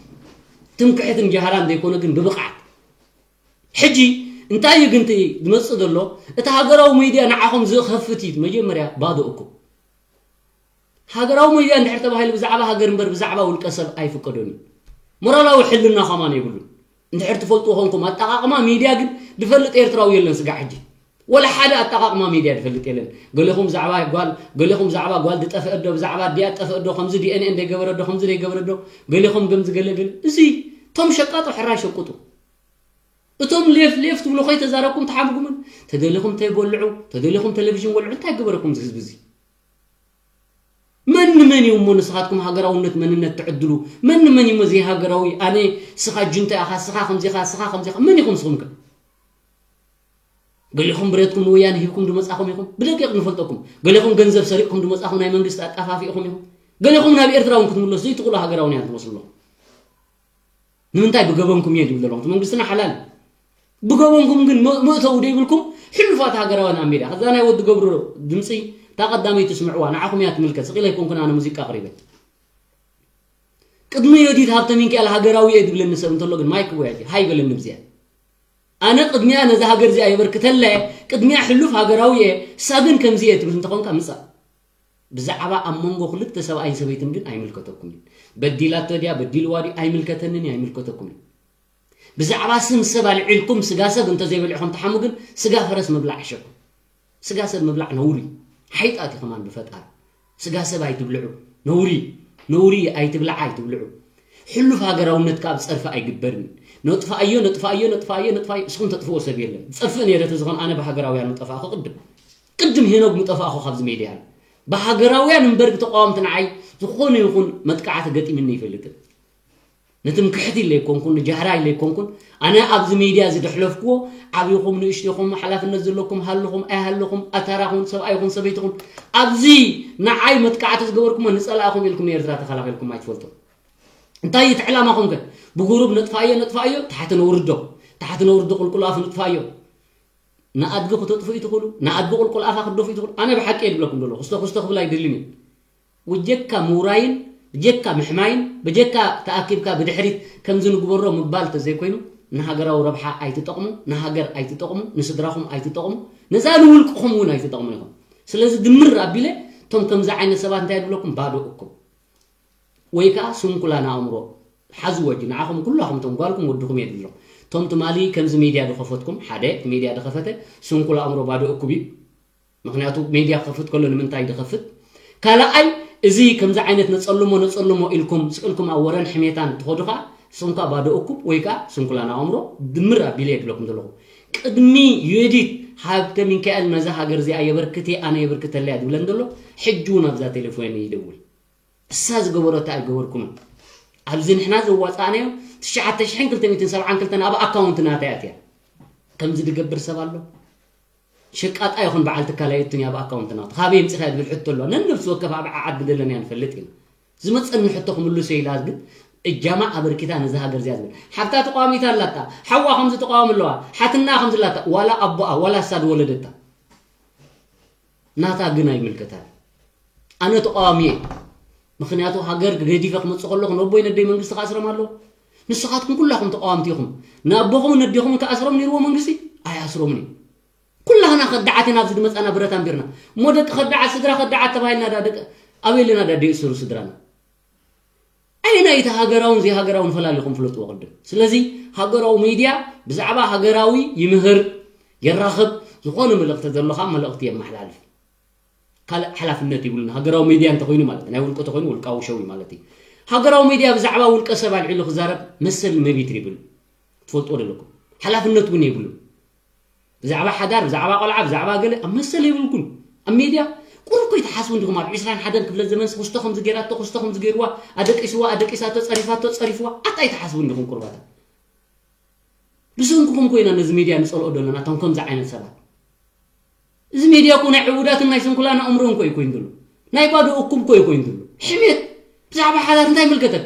ትምክሕትን ጀሃራን ዘይኮነ ግን ብብቕዓት። ሕጂ እንታይ እዩ ግን እቲ ዝመጽእ ዘሎ? እቲ ሃገራዊ ሚድያ ንዓኹም ዝኸፍት እዩ መጀመርያ ባዶ እኩብ። ሃገራዊ ሚድያ እንድሕር ተባሂሉ ብዛዕባ ሃገር እምበር ብዛዕባ ውልቀ ሰብ ኣይፍቀዶን እዩ። ሞራላዊ ሕልና ከማን የብሉን። እንድሕር ትፈልጥዎ ኮንኩም ኣጠቓቕማ ሚድያ ግን ዝፈልጥ ኤርትራዊ የለን ስጋዕ ሕጂ። ወላ ሓደ ኣጠቓቕማ ሚድያ ዝፈልጥ የለን። ገሌኹም ብዛዕባ ጓል፣ ገሌኹም ብዛዕባ ጓል ዝጠፍአ ዶ፣ ብዛዕባ ኣዲኣ ዝጠፍአ ዶ፣ ከምዚ ዲ ኤን ኤ ዘይገበረ ዶ፣ ከምዚ ዘይገበረ ዶ፣ ገሌኹም ከምዚ ገለ ገለ። እዚ እቶም ሸቃጦ ሕራይ ሸቅጡ። እቶም ሌፍ ሌፍ ትብሉ ከይተዛረብኩም ተሓምጉምን፣ ተደሊኹም ተይበልዑ፣ ተደሊኹም ቴሌቪዥን ወልዑ፣ እንታይ ገበረኩም እዚ ህዝቢ እዚ? መን ንመን እዩ እሞ ንስኻትኩም ሃገራውነት መንነት ትዕድሉ? መን ንመን እዩ እሞ ዘይሃገራዊ? ኣነ፣ ስኻ ጁንታ ኢኻ፣ ስኻ ከምዚ ኢኻ፣ ስኻ ከምዚ ኢኻ። መን ኢኹም ንስኹም ከ? ገሊኹም ብረትኩም ንወያነ ሂብኩም ዝመጻኹም ኢኹም። ብደቂቕ ንፈልጠኩም። ገሊኹም ገንዘብ ሰሪቕኩም ዝመጻኹም ናይ መንግስቲ ኣጣፋፊእኹም ኢኹም። ገሊኹም ናብ ኤርትራ እውን ክትምለሱ ዘይትኽእሉ ሃገራውያን ትመስሉ ኣለኹም። ንምንታይ ብገበንኩም እየ ዝብል ዘለኹ? እቲ መንግስትና ሓላል እዩ። ብገበንኩም ግን መ-፣ መእተዊ ዘይብልኩም ሕሉፋት ሃገራውያን ኣብ ሜዳ። ከዛ ናይ ወዲ ገብሩ ድምፂ እታ ቀዳመይቲ ትስምዕዋ፣ ንዓኹም እያ ትምልከት። ስቕ ኢለ ኣይኮንኩን ኣነ ሙዚቃ ኣቕሪበ። ቅድሚ ዮዲት ሃብተ ሚካኤል ሃገራዊ እየ ዝብለኒ ሰብ እንተሎ ግን ማይክ ወይ ሃይ በለኒ ብዚኣ። ኣነ ቅድሚያ ነዛ ሃገር እዚኣ የበርክተላ እየ፣ ቅድሚያ ሕሉፍ ሃገራዊ እየ፣ እሳ ግን ከምዚ እየ ትብል እንተኾንካ ምጻእ። ብዛዕባ ኣብ መንጎ ክልተ ሰብኣይን ሰበይትን ግን ኣይምልከተኩምን። በዲላቶ ድያ በዲልዋ ድዩ ኣይምልከተንን እዩ፣ ኣይምልከተኩምን። ብዛዕባ ስም ሰብ ኣልዒልኩም ስጋ ሰብ እንተዘይበሊዕኹም ትሓሙ ግን ስጋ ፈረስ ምብላዕ ይሕሸኩም። ስጋ ሰብ ምብላዕ ነውሪ፣ ሓይጣት እዩ ከማን ብፈጣሪ። ስጋ ሰብ ኣይትብልዑ፣ ነውሪ፣ ነውሪ። ኣይትብላዕ ኣይትብልዑ። ሕሉፍ ሃገራውነት ካብ ጸርፊ ኣይግበርን። ነጥፋዮ ነጥፋዮ ነጥፋዮ ነጥፋዮ እስኹም ተጥፍዎ ሰብ የለን። ዝጸፍእ ነይረ ተዝኾን ኣነ ብሃገራውያን ምጠፋእኹ ቅድም ቅድም ሄኖግ ምጠፋእኹ ካብዚ ሜድያ። ብሃገራውያን እምበር ብተቃወምቲ ንዓይ ዝኾነ ይኹን መጥቃዕቲ ገጢምኒ ይፈልጥን። ንትምክሕቲ ኢለ ኣይኮንኩን፣ ንጃህራ ኢለ ኣይኮንኩን። ኣነ ኣብዚ ሜድያ እዚ ደሕለፍክዎ፣ ዓብኹም ንእሽትኹም፣ ሓላፍነት ዘለኩም ሃልኹም ኣይሃልኹም፣ ኣታራኹም፣ ሰብኣይኹም፣ ሰበይትኹም፣ ኣብዚ ንዓይ መጥቃዕቲ ዝገበርኩሞ ንጸላእኹም ኢልኩም ንኤርትራ ተኸላኺልኩም ኣይትፈልጡን። እንታይ እቲ ዕላማኹም ከ? ብጉሩብ ነጥፋዮ ነጥፋዮ፣ ታሕቲ ነውርዶ፣ ታሕቲ ነውርዶ ቁልቁል ኣፉ ነጥፋዮ። ንኣድጊ ክተጥፍኡ ትኽእሉ፣ ንኣድጊ ቁልቁል ኣፋ ክትደፉ ትኽእሉ። ኣነ ብሓቂ እየ ዝብለኩም ዘለኹ፣ ክስቶ ክስቶ ክብል ኣይደልን እየ። ብጀካ ምውራይን ብጀካ ምሕማይን ብጀካ ተኣኪብካ ብድሕሪት ከምዚ ንግበሮ ምባል ተዘይኮይኑ ንሃገራዊ ረብሓ ኣይትጠቕሙ፣ ንሃገር ኣይትጠቕሙ፣ ንስድራኹም ኣይትጠቕሙ፣ ነዛ ንውልቅኹም እውን ኣይትጠቕሙ ኢኹም። ስለዚ ድምር ኣቢለ እቶም ከምዚ ዓይነት ሰባት እንታይ ድብለኩም ባዶ እኩም ወይ ከዓ ስንኩላን ኣእምሮ ሓዝዎ እጂ ንዓኹም ኩላኹም እቶም ጓልኩም ወድኹም እየ ድብሎም። እቶም ትማሊ ከምዚ ሜድያ ድኸፈትኩም ሓደ እቲ ሜድያ ድኸፈተ ስንኩል ኣእምሮ ባዶ እኩብ እዩ። ምኽንያቱ ሜድያ ክኸፍት ከሎ ንምንታይ ድኸፍት? ካልኣይ እዚ ከምዚ ዓይነት ነጸልሞ ነጸልሞ ኢልኩም ስቅልኩም ኣብ ወረን ሕሜታን ትኸዱ ከዓ ንስኹም ከዓ ባዶ እኩብ ወይ ከዓ ስንኩላን ኣእምሮ ድምር ኣቢለ የድለኩም ዘለኹ። ቅድሚ ዮዲት ሃብተ ሚካኤል ነዛ ሃገር እዚኣ የበርክት እየ ኣነ የበርክተለያ ድብለን ዘሎ ሕጂ እውን ኣብዛ ቴሌፎን ይደውል። እሳ ዝገበረቶ ኣይገበርኩምን። ኣብዚ ንሕና ዘዋፃእናዮ ትሽዓተ ሽሕን ክልተ ሚእትን ሰብዓን ክልተን ኣብ ኣካውንት ናተይ ኣትያ። ከምዚ ዝገብር ሰብ ኣሎ? ሸቃጣ ይኹን በዓል ትካል ኣየእቱን እያ ኣብ ኣካውንት ናቱ። ካበይ የምፅኻ ድብል ሕቶ ኣለዋ። ነነብሲ ወከፍ ኣብ ዓዓዲ ዘለና እያ ንፈልጥ ኢና። ዝመፀኒ ሕቶ ክምልሶ ኢላ ግን እጃማ ኣበርኪታ ነዚ ሃገር እዚኣ ዝብል ሓፍታ ተቃዋሚት ኣላታ። ሓዋ ከምዚ ተቃዋሚ ኣለዋ። ሓትና ከምዚ ኣላታ። ዋላ ኣቦኣ ዋላ እሳ ዝወለደታ ናታ ግን ኣይምልከታን። ኣነ ተቃዋሚ እየ። ምኽንያቱ ሃገር ገዲፈ ክመፅእ ከለኹ ነቦይ ነደይ መንግስቲ ክኣስሮም ኣለዎ። ንስኻትኩም ኩላኹም ተቃወምቲ ኢኹም። ንኣቦኹምን ነዴኹምን ክኣስሮም ነይርዎ መንግስቲ ኣይኣስሮምን እዩ። ኩላህና ከዳዓት ኢና ኣብዚ ዝመፃና ብረት ኣንቢርና እሞ ደቂ ከዳዓት ስድራ ከዳዓት ተባሂልና ዳ ደቂ ኣበይ ኣለና ዳ ደይእሰሩ ስድራና። ኣየናይ እቲ ሃገራውን ዘይሃገራውን ፈላሊኹም ፍለጥዎ ቅድም። ስለዚ ሃገራዊ ሚድያ ብዛዕባ ሃገራዊ ይምህር፣ የራኽብ፣ ዝኾነ መልእኽቲ ዘሎ ከዓ መልእኽቲ የመሓላልፍ። ካልእ ሓላፍነት ይብሉን ሃገራዊ ሚድያ እንተኾይኑ ማለት ናይ ውልቂ ተኾይኑ ውልቃዊ ሸው እዩ ማለት እዩ። ሃገራዊ ሚድያ ብዛዕባ ውልቀ ሰብ ኣልዒሉ ክዛረብ መሰል መብት ይብል ትፈልጥዎ ዘለኩም ሓላፍነት እውን የብሉን። ብዛዕባ ሓዳር ብዛዕባ ቆልዓ ብዛዕባ ገለ ኣብ መሰል የብልኩም። ኣብ ሜድያ ቁሩብ ኮይትሓስቡ እንዲኹም ኣብ ዕስራን ሓደን ክፍለ ዘመን ክስቶ ከምዚ ገይራቶ ክስቶ ከምዚ ገይርዋ ኣደቂስዋ ኣደቂሳቶ ጸሪፋቶ ጸሪፍዋ ኣታ ኣይትሓስቡ እንዲኹም ቁርባታ። ብሰንክኹም ኮይና ነዚ ሜድያ ንጸልኦ ዘለና እቶም ከምዚ ዓይነት ሰባት። እዚ ሜድያ እኮ ናይ ዕቡዳትን ናይ ስንኩላን ኣእምሮን እኮ እዩ ኮይኑ ዘሎ። ናይ ባዶ እኩብ እኮ እዩ ኮይኑ ዘሎ። ሕሜት ብዛዕባ ሓዳር እንታይ ይምልከተካ?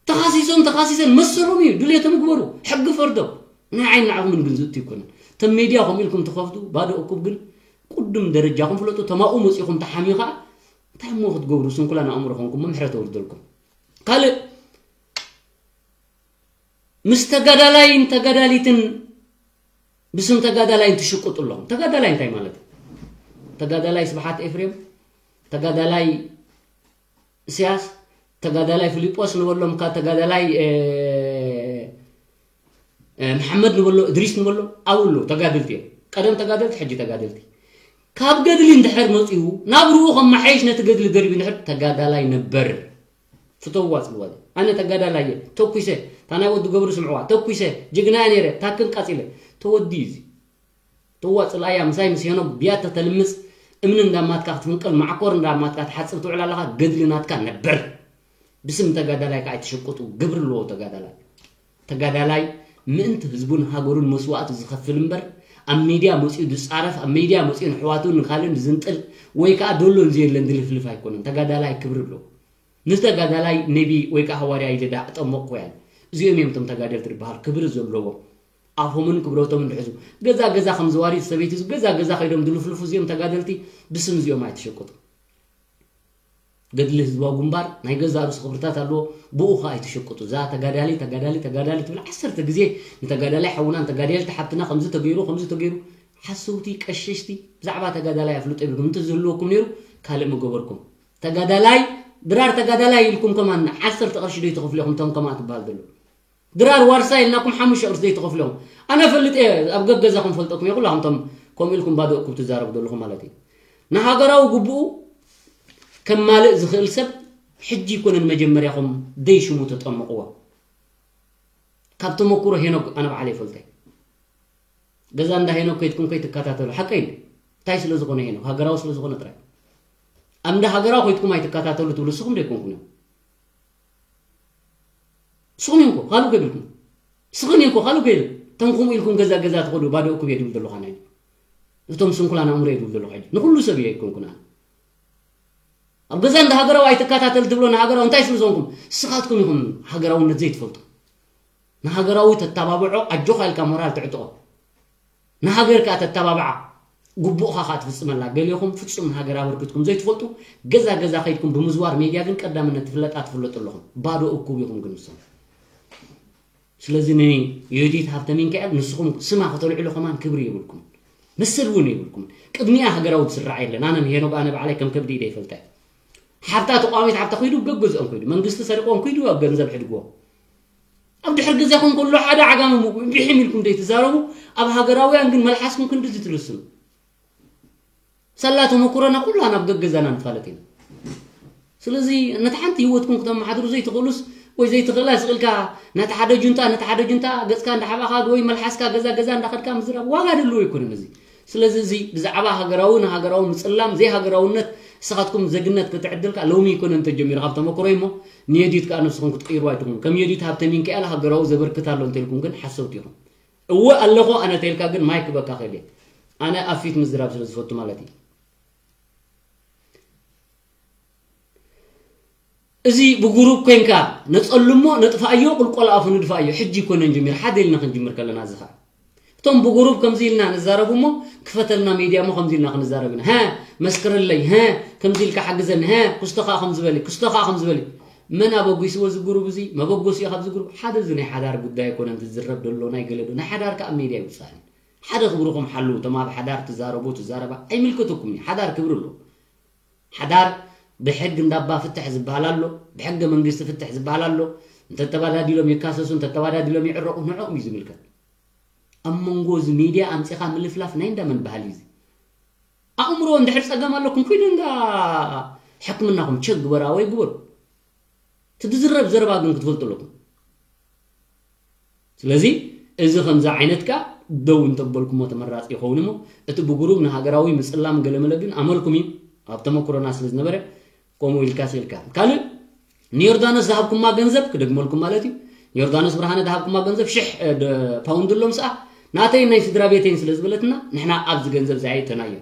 ተኻሲሶም ተኻሲሰን መሰሎም እዩ ድልየቶም ይግበሩ። ሕጊ ፈርዶም። ናይ ዓይን ንዓኹምን ግን ዝእቱ ይኮነን። እቶም ሜድያ ከምኡ ኢልኩም ትኸፍቱ ባዶ እኩብ ግን ቅዱም ደረጃኹም ፍለጡ። ተማኡ መፂኹም ተሓምዩ ከዓ እንታይ እሞ ክትገብሩ ስንኩላን ኣእምሮ ኮንኩም ምሕረት ኣውርደልኩም። ካልእ ምስ ተጋዳላይን ተጋዳሊትን ብስም ተጋዳላይን ትሽቅጡ ኣለኹም። ተጋዳላይ እንታይ ማለት እዩ? ተጋዳላይ ስብሓት ኤፍሬም፣ ተጋዳላይ እስያስ፣ ተጋዳላይ ፊሊጶስ ንበሎም፣ ካብ ተጋዳላይ መሓመድ ንበሎ፣ እድሪስ ንበሎ ኣብኡ ኣለዉ። ተጋደልቲ እዮም። ቀደም ተጋደልቲ፣ ሕጂ ተጋደልቲ። ካብ ገድሊ እንድሕር መፂኡ ናብ ርኡ ከመሓየሽ ነቲ ገድሊ ደሪቡ እንድሕር ተጋዳላይ ነበር። ፍተውዋ ፅልዋ ኣነ ተጋዳላይ እየ ተኩሰ እታ ናይ ወዲ ገብሩ ስምዕዋ ተኩሰ ጅግና እየ ነይረ ታክን ቃፂለ ተወዲ እዩ እዚ ተዋ ፅልኣያ ምሳይ ምስ ሄኖግ ብያት ተተልምፅ እምኒ እንዳማትካ ክትፍንቅል ማዕኮር እንዳማትካ ትሓፅብ ትውዕል ኣለኻ ገድሊ ናትካ ነበር ብስም ተጋዳላይ ከዓ ኣይትሸቅጡ ግብሪ ኣለዎ ተጋዳላይ ተጋዳላይ ምእንቲ ህዝቡን ሃገሩን መስዋእቲ ዝኸፍል እምበር ኣብ ሚድያ መፂኡ ዝፃረፍ ኣብ ሚድያ መፂኡ ንሕዋቱ ንካልን ዝንጥል ወይ ከዓ ደሎን ዘየለን ዝልፍልፍ ኣይኮነን ተጋዳላይ ክብሪ ኣለዎ ንተጋዳላይ ነቢ ወይ ከዓ ሃዋርያ ኢለ ዳ ኣጠመቕኩ እያ እዚኦም እዮም እቶም ተጋደልቲ ዝበሃል ክብሪ ዘለዎም ኣፎምን ክብረቶምን ድሕዙ ገዛ ገዛ ከም ዝዋሪድ ሰበይቲ ገዛ ገዛ ከይዶም ድልፍልፉ እዚኦም ተጋደልቲ ብስም እዚኦም ኣይትሸቅጡ ገድሊ ህዝባዊ ግንባር ናይ ገዛ ርእሱ ክብርታት ኣለዎ ብኡ ከዓ ኣይትሸቅጡ እዛ ተጋዳሊ ተጋዳሊ ተጋዳሊ ትብል ዓሰርተ ግዜ ንተጋዳላይ ሓውና ንተጋዳልቲ ሓብትና ከምዚ ተገይሩ ከምዚ ተገይሩ ሓሰውቲ ቀሸሽቲ ብዛዕባ ተጋዳላይ ኣፍልጦ የብልኩም። እንተዝህልወኩም ነይሩ ካልእ ምገበርኩም። ተጋዳላይ ድራር ተጋዳላይ ኢልኩም ከማን ዓሰርተ ቅርሺ ዶ ይትኸፍሉ ኢኹም? እቶም ከማ ትበሃል ዘሎ ድራር ዋርሳይ ኢልናኩም ሓሙሽተ ቅርሺ ዘይትኸፍሉ ኢኹም። ኣነ ፈልጥ እየ፣ ኣብ ገገዛኹም ፈልጠኩም እየ። ኩላኹም እቶም ከምኡ ኢልኩም ባዶ እኩብ ትዛረቡ ዘለኹም ማለት እዩ። ንሃገራዊ ግቡኡ ከማልእ ዝኽእል ሰብ ሕጂ ይኮነን መጀመርያኹም ደይ ሽሙ ተጠምቕዎ። ካብ ተመኩሮ ሄኖክ ኣነ ባዕለ ይፈልጠ። ገዛ እንዳ ሄኖክ ከይትኩም ከይትከታተሉ ሓቀይ እዩ። እንታይ ስለ ዝኾነ ሄኖክ ሃገራዊ ስለ ዝኾነ ጥራይ። ኣብ እንዳ ሃገራዊ ከይትኩም ኣይትከታተሉ ትብሉ ንስኹም ዶ ይኮንኩም እዮም? ንስኹም እዮም እኮ ካልእ ከይብልኩም። ንስኹም እዮም እኮ ካልእ ከይብል። ተንኩም ኢልኩም ገዛ ገዛ ትኸዱ ባዶ እኩብ እየ ድብል ዘለኹ ኣነ። እቶም ስንኩላን ኣእምሮ እየ ድብል ዘለኹ ሕጂ። ንኹሉ ሰብ እየ ኣይኮንኩን ኣነ። ኣብ ገዛ እንዳ ሃገራዊ ኣይትከታተል ትብሎ ንሃገራዊ እንታይ ስለ ዝኾንኩም? ንስኻትኩም ኢኹም ሃገራውነት ዘይትፈልጡ። ንሃገራዊ ተተባብዖ ኣጆኻ ኢልካ ሞራል ትዕጥቖ። ንሃገር ከኣ ተተባብዓ፣ ግቡእኻ ከኣ ትፍጽመላ። ገሊኹም ፍጹም ንሃገር ኣበርክትኩም ዘይትፈልጡ፣ ገዛ ገዛ ከይድኩም ብምዝዋር ሜድያ ግን ቀዳምነት ትፍለጣ ትፍለጡ ኣለኹም። ባዶ እኩብ ኢኹም ግን ንስኹም። ስለዚ ንዮዲት ሃብተ ሚካኤል ንስኹም ስማ ከተልዕሉ ከማን ክብሪ የብልኩም። መሰል እውን የብልኩም። ቅድሚኣ ሃገራዊ ዝስራዕ የለን። ኣነ ንሄኖግ ኣነ ባዕለይ ከም ከብዲ ኢደ ይፈልጠ። ሓብታ ተቋሚት ሓብታ ከይዱ ገገዝኦም ከይዱ መንግስቲ ሰሪቆም ከይዱ ኣብ ገንዘብ ሕድግዎ። ኣብ ድሕር ግዜ ኮን ከሎ ሓደ ዓጋመ ምቁ ብሒም ኢልኩም ዘይትዛረቡ፣ ኣብ ሃገራውያን ግን መልሓስኩም ክንድዚ ትልስኑ። ሰላ ተመኩሮና ኩላና ኣብ ገገዛና ንፋለጥ ኢና። ስለዚ ነቲ ሓንቲ ህይወትኩም ክተመሓድሩ ዘይትኽእሉስ ወይ ዘይትኽእላ ስቕልካ ነቲ ሓደ ጁንታ ነቲ ሓደ ጁንታ ገጽካ እንዳሓባኻ ወይ መልሓስካ ገዛ ገዛ እንዳኸድካ ምዝራብ ዋጋ ደለዎ ኣይኮነን እዚ። ስለዚ እዚ ብዛዕባ ሃገራዊ ንሃገራዊ ምጽላም ዘይሃገራውነት ንስኻትኩም ዜግነት ክትዕድልካ ሎሚ ኣይኮነን ተጀሚሩ ካብ ተመክሮይ እሞ ንየዲት ከኣ ነብስኹም ክትቅይሩ ኣይትኹኑ። ከም የዲት ሃብተ ሚካኤል ሃገራዊ ዘበርክት ኣሎ እንተልኩም ግን ሓሰውቲ ኢኹም። እወ ኣለኹ ኣነ ተልካ ግን ማይ ክበካ ኸልየ ኣነ ኣብ ፊት ምዝራብ ስለ ዝፈቱ ማለት እዩ። እዚ ብጉሩብ ኮንካ ነጸልሞ ነጥፋእዮ ቁልቆል ኣፉ ንድፋእዮ ሕጂ ይኮነን ጅሚር ሓደ ኢልና ክንጅምር ከለና እዚ ኸዓ እቶም ብጉሩብ ከምዚ ኢልና ንዛረብ እሞ ክፈተልና ሜድያ እሞ ከምዚ ኢልና ክንዛረብ ኢና ሀ መስክርለይ ሀ ከምዚ ኢልካ ሓግዘኒ ሀ ክስቶ ከዓ ከምዚ በሊ ክስቶ ከዓ ከምዚ በሊ መን ኣበጒስዎ እዚ ጉሩብ እዚ መበገሲኡ ካብዚ ጉሩብ ሓደ እዚ ናይ ሓዳር ጉዳይ ኣይኮነን ዝዝረብ ዘሎ ናይ ገለ ዶ ናይ ሓዳር ከዓ ኣብ ሜድያ ይውፃእን ሓደ ክብርኹም ሓልው እቶም ኣብ ሓዳር ትዛረቡ ትዛረባ ኣይምልከተኩም እዩ ሓዳር ክብሪ ኣሎ ሓዳር ብሕግ እንዳባ ፍትሕ ዝበሃል ኣሎ፣ ብሕገ መንግስቲ ፍትሕ ዝበሃል ኣሎ። እንተተባዳዲሎም ይካሰሱ፣ እንተተባዳዲሎም ይዕረቑ፣ ንዕኦም እዩ ዝምልከት። ኣብ መንጎ እዚ ሚድያ ኣምፂኻ ምልፍላፍ ናይ እንዳመን ባህሊ እዚ? ኣእምሮ እንድሕር ፀገም ኣለኩም ኪዱ እንዳ ሕክምናኹም ቸክ ግበራ ወይ ግበሩ። እቲ ዝዝረብ ዘረባ ግን ክትፈልጡ ኣለኩም። ስለዚ እዚ ከምዚ ዓይነት ከኣ ደው እንተበልኩሞ ተመራፂ ይኸውን እሞ እቲ ብጉሩብ ንሃገራዊ ምፅላም ገለመለ ግን ኣመልኩም እዩ ኣብ ተመክሮና ስለ ዝነበረ ከምኡ ኢልካ ስኢልካ ካልእ ንዮርዳኖስ ዝሃብኩማ ገንዘብ ክደግመልኩም ማለት እዩ ንዮርዳኖስ ብርሃነ ዝሃብኩማ ገንዘብ ሽሕ ፓውንድ ኣሎ ምስኣ ናተይን ናይ ስድራ ቤተይን ስለ ዝበለትና ንሕና ኣብዚ ገንዘብ ዝኣየተናዮ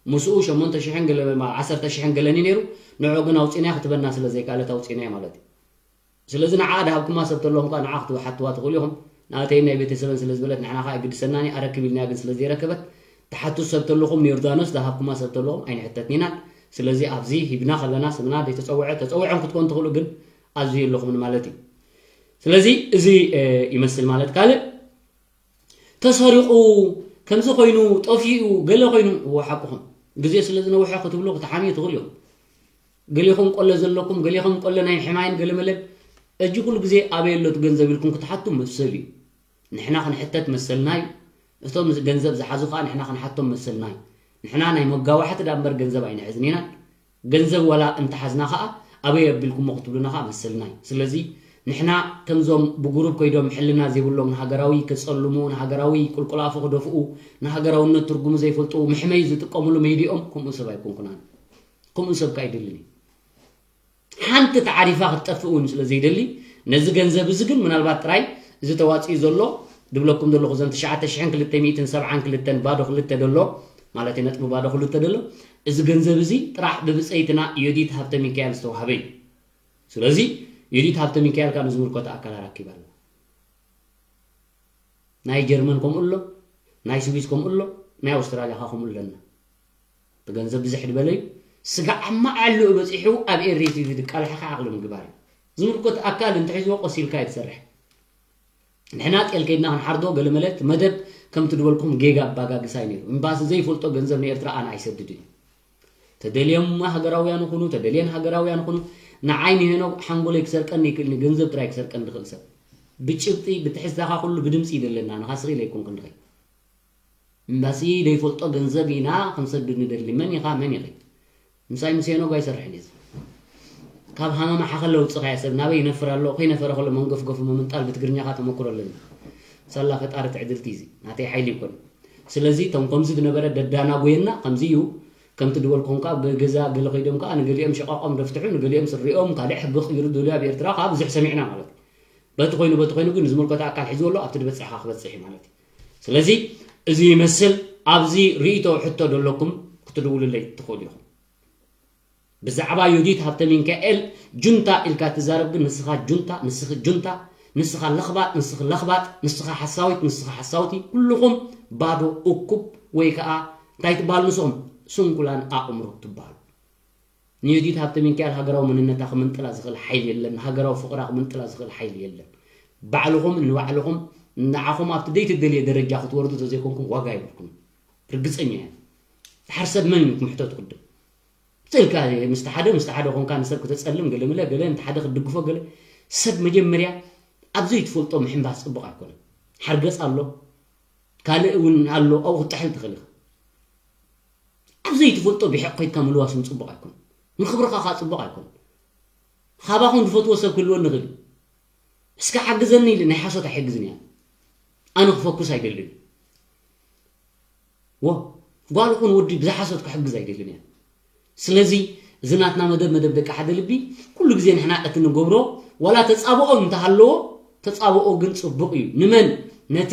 ምስኡ ሸሞንተ ሽሕን ገለ ዓሰርተ ሽሕን ገለኒ ነይሩ ንዑ ግን ኣውፂናያ ክትበና ስለ ዘይከኣለት ኣውፂናያ ማለት እዩ ስለዚ ንዓ ድሃብኩማ ሰብ ተለኹም ከኣ ንዓ ክትሓትዋ ትኽእሉ ኢኹም። ንኣተይን ናይ ቤተሰበን ስለ ዝበለት ንሕና ከኣ ኣይግድሰናን እዩ። ኣረክብ ኢልናያ ግን ስለ ዘይረከበት ትሓቱ ሰብ ተለኹም ንዮርዳኖስ ድሃብኩማ ሰብ ተለኹም ኣይንሕተትን ኢና። ስለዚ ኣብዚ ሂብና ከለና ስምና ዘይተጸውዐ ተጸዊዖም ክትኮኑ ትኽእሉ ግን ኣብዚ የለኹምን ማለት እዩ። ስለዚ እዚ ይመስል ማለት ካልእ ተሰሪቑ ከምዚ ኮይኑ ጠፊኡ ገለ ኮይኑ እዎ ሓቅኹም ግዜ ስለ ዝነውሐ ክትብሉ ክትሓምዩ ትኽእሉ እዮም ገሌኹም ቆለ ዘለኩም ገሌኹም ቆለ ናይ ሕማይን ገለመለን እጂ ኩሉ ግዜ ኣበይ ኣሎ እቲ ገንዘብ ኢልኩም ክትሓቱ መሰል እዩ ንሕና ክንሕተት መሰልና እዩ እቶም ገንዘብ ዝሓዙ ከዓ ንሕና ክንሓቶም መሰልና እዩ ንሕና ናይ መጋዋሕቲ ዳ እምበር ገንዘብ ኣይንሕዝን ኢና ገንዘብ ዋላ እንተሓዝና ኸዓ ኣበይ ኣቢልኩሞ ክትብሉና ኸዓ መሰልና እዩ። ስለዚ ንሕና ከምዞም ብጉሩብ ከይዶም ሕልና ዘይብሎም ንሃገራዊ ክጸልሙ፣ ንሃገራዊ ቁልቁል ኣፉ ክደፍኡ፣ ንሃገራውነት ትርጉሙ ዘይፈልጡ መሕመዪ ዝጥቀምሉ መይድኦም ከምኡ ሰብ ኣይኮንኩን ኣነ። ከምኡ ሰብ ከኣ ኣይደልን እየ። ሓንቲ ተዓሪፋ ክትጠፍእ እውን ስለ ዘይደሊ ነዚ ገንዘብ እዚ ግን ምናልባት ጥራይ እዚ ተዋፂኡ ዘሎ ድብለኩም ዘለኹ እዘን ትሽዓተ ሽሕን ክልተ ሚእትን ሰብዓን ክልተን ባዶ ክልተ ደሎ ማለት እዩ ነጥቢ ባዶ ክልተ ደሎ እዚ ገንዘብ እዚ ጥራሕ ብብፀይትና ዮዲት ሃብተ ሚካኤል ዝተዋህበ እዩ ስለዚ ዮዲት ሃብተ ሚካኤል ካብ ንዝምልከቶ ኣካል ኣራኪብ ኣለዋ ናይ ጀርመን ከምኡ ኣሎ ናይ ስዊስ ከምኡ ኣሎ ናይ ኣውስትራልያ ካ ከምኡ ኣለና እቲ ገንዘብ ብዝሕ ዝበለ እዩ ስጋዕ ኣብ መዓልኡ በፂሑ ኣብ ኤሪ ቲቪ ድቃልሐ ከዓ ዓቕሊ ምግባር እዩ ዝምልከት ኣካል እንተሒዝዎ ቆሲልካ እዩ ትሰርሕ ንሕና ጤል ከይድና ክንሓርዶ ገለመለ እቲ መደብ ከምቲ ዝበልኩም ጌጋ ኣባጋግሳ እዩ ነይሩ። ኤምባሲ ዘይፈልጦ ገንዘብ ንኤርትራ ኣነ ኣይሰድድን እዩ። ተደልዮም ሃገራውያን ይኹኑ፣ ተደልየን ሃገራውያን ይኹኑ፣ ንዓይ ንሄኖክ ሓንጎለይ ክሰርቀኒ ይክእል፣ ንገንዘብ ጥራይ ክሰርቀኒ ዝኽእል ሰብ። ብጭብጢ፣ ብትሕዝታኻ ኩሉ ብድምፂ ይደለና፣ ንኻ ስቕ ኢለ ኣይኮንኩን ድኸይ። እምባሲ ዘይፈልጦ ገንዘብ ኢና ክንሰድድ ንደሊ። መን ኢኻ? መን ኢኺ? ምሳይ ምስ ሄኖግ ኣይሰርሕን እዩ። ካብ ሃመማ ሓኸለ ውፅኻያ ሰብ ናበይ ይነፍር ኣሎ? ከይነፈረ ከሎ መንገፍገፉ ምምንጣል ብትግርኛኻ ተመክሮ ኣለኒ። ሳላ ፈጣሪ ትዕድልቲ እዚ ናተይ ሓይሊ ይኮን። ስለዚ እቶም ከምዚ ዝነበረ ደዳናጉየና ከምዚ እዩ። ከምቲ ድበልኩም ከዓ ገዛ ገለ ከይዶም ከዓ ንገሊኦም ሸቃቆም ደፍትሑ፣ ንገሊኦም ስሪኦም ካልእ ሕጊ ቅይሩ ደልዩ ኣብ ኤርትራ ከዓ ብዙሕ ሰሚዕና ማለት እዩ። በቲ ኮይኑ በቲ ኮይኑ ግን ዝምልከቶ ኣካል ሒዝዎ ኣሎ ኣብቲ ዝበፅሕካ ክበፅሕ እዩ ማለት እዩ። ስለዚ እዚ ይመስል። ኣብዚ ርእይቶ ሕቶ ደለኩም ክትድውሉለይ ትኽእሉ ኢኹም። ብዛዕባ ዮዲት ሃብተ ሚካኤል ጁንታ ኢልካ ትዛረብ ግን ንስኻ ጁንታ፣ ንስኺ ጁንታ፣ ንስኻ ለኽባጥ፣ ንስኺ ለኽባጥ፣ ንስኻ ሓሳዊት፣ ንስኻ ሓሳውቲ፣ ኩልኹም ባዶ እኩብ ወይ ከዓ እንታይ ትበሃሉ ንስኹም ስንኩላን ኣእምሮ ትበሃሉ። ንዮዲት ሃብተ ሚካኤል ሃገራዊ መንነታ ክምንጥላ ዝኽእል ሓይሊ የለን። ንሃገራዊ ፍቕራ ክምንጥላ ዝኽእል ሓይሊ የለን። ባዕልኹም ንባዕልኹም ንዓኹም ኣብቲ ዘይትደልየ ደረጃ ክትወርዱ ተዘይኮንኩም ዋጋ የብልኩም። ርግፀኛ እየ። ድሓር ሰብ መን እዩ ክምሕቶ ትቅድም? ስልካ ምስቲ ሓደ ምስቲ ሓደ ኮንካ ንሰብ ክተፀልም ገለ ምለ ገለ ነቲ ሓደ ክትድግፎ ገለ ሰብ መጀመርያ ኣብ ዘይትፈልጦ ምሕንባስ ፅቡቅ ኣይኮነን። ሓርገፅ ኣሎ ካልእ እውን ኣሎ ኣብኡ ክትጥሕል ትኽእል ኢኻ። ኣብ ዘይትፈልጦ ብሕቕ ኮይድካ ምልዋስ እውን ፅቡቕ ኣይኮን። ንኽብርኻ ከዓ ፅቡቕ ኣይኮን። ካባኹም ዝፈትዎ ሰብ ክህልወኒ ይኽእል እዩ። እስከ ሓግዘኒ ኢለ ናይ ሓሶት ኣይሕግዝን እያ። ኣነ ክፈኩስ ኣይደልን። ወ ጓል ኹን ወዲ ብዝሓሶት ክሕግዝ ኣይደልን እያ። ስለዚ እዚ ናትና መደብ መደብ ደቂ ሓደ ልቢ ኩሉ ግዜ ንሕና እቲ ንገብሮ ዋላ ተፃብኦ እንተሃለዎ ተፃብኦ ግን ፅቡቕ እዩ። ንመን ነቲ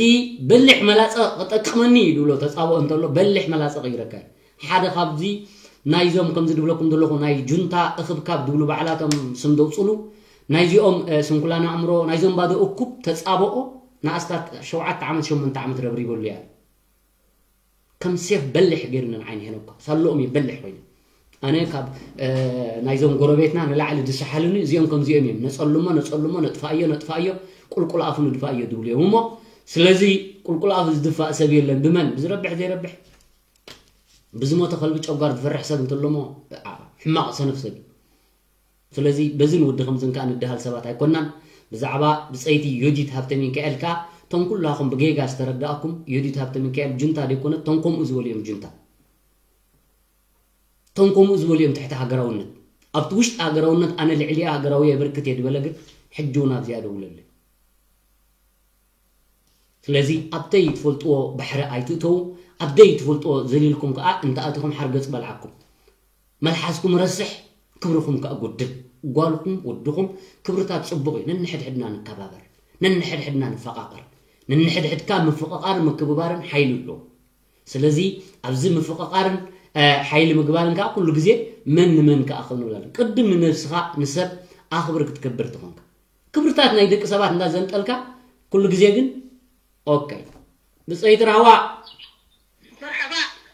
በሊሕ መላፀ ክጠቅመኒ እዩ ዝብሎ ተፃብኦ እንተሎ በሊሕ መላፀ ቀይረካ እዩ። ሓደ ካብዚ ናይዞም ከምዚ ድብለኩም ዘለኹ ናይ ጁንታ እኽብካብ ድብሉ ባዕላቶም ስም ደውፅሉ ናይዚኦም ስንኩላን ኣእምሮ ናይዞም ባዶ እኩብ ተፃብኦ ንኣስታት ሸውዓተ ዓመት ሸሞንተ ዓመት ረብሪበሉ እያ። ከም ሴፍ በልሕ ገይሩኒ ንዓይ ንሄኖካ ሳልኦም እየ በልሕ ኮይኑ ኣነ ካብ ናይዞም ጎረቤትና ንላዕሊ ዝሰሓሉኒ እዚኦም ከምዚኦም እዮም ነፀሉሞ ነፀሉሞ ነጥፋእዮ ነጥፋእዮ ቁልቁል ኣፉ ንድፋእዮ ድብሉ እዮም እሞ ስለዚ ቁልቁል ኣፉ ዝድፋእ ሰብ የለን ብመን ብዝረብሕ ዘይረብሕ ብዝሞተ ከልቢ ጨጓር ዝፈርሕ ሰብ እንተሎሞ ሕማቕ ሰነፍ ሰብ እዩ ስለዚ በዝን ወዲ ከምዝን ከዓ ንድሃል ሰባት ኣይኮናን። ብዛዕባ ብፀይቲ ዮዲት ሃብተሚካኤል ከዓ እቶም ኩላኹም ብጌጋ ዝተረዳእኩም ዮዲት ሃብተሚካኤል ጁንታ ደይኮነት እቶም ከምኡ ዝበሉ እዮም ጁንታ። እቶም ከምኡ ዝበሉ እዮም ትሕቲ ሃገራውነት። ኣብቲ ውሽጢ ሃገራውነት ኣነ ልዕሊኣ ሃገራዊ የበርክት እየ ዝበለ ግን ሕጂ እውን ኣብዚኣ ደውለለይ። ስለዚ ኣብተይ ትፈልጥዎ ባሕሪ ኣይትእተዉ፣ ኣብደይ ትፈልጥዎ ዘሊልኩም ከኣ እንተኣቲኹም ሓርገጽ በልዓኩም። መልሓስኩም ረስሕ፣ ክብርኹም ከኣ ጎድል። ጓልኩም ወድኹም ክብርታት ጽቡቕ እዩ። ነንሕድሕድና ንከባበር፣ ነንሕድሕድና ንፈቓቐር። ነንሕድሕድካ ምፍቕቓርን ምክብባርን ሓይሊ ኣለዎ። ስለዚ ኣብዚ ምፍቕቓርን ሓይሊ ምግባርን ከኣ ኩሉ ግዜ መን ንመን ከኣ ክንብል ኣለና። ቅድም ንነብስኻ ንሰብ ኣኽብር ክትከብር ተኾንካ። ክብርታት ናይ ደቂ ሰባት እንዳዘንጠልካ ኩሉ ግዜ ግን ኦኬ ብፀይቲ ራህዋ መርሓባ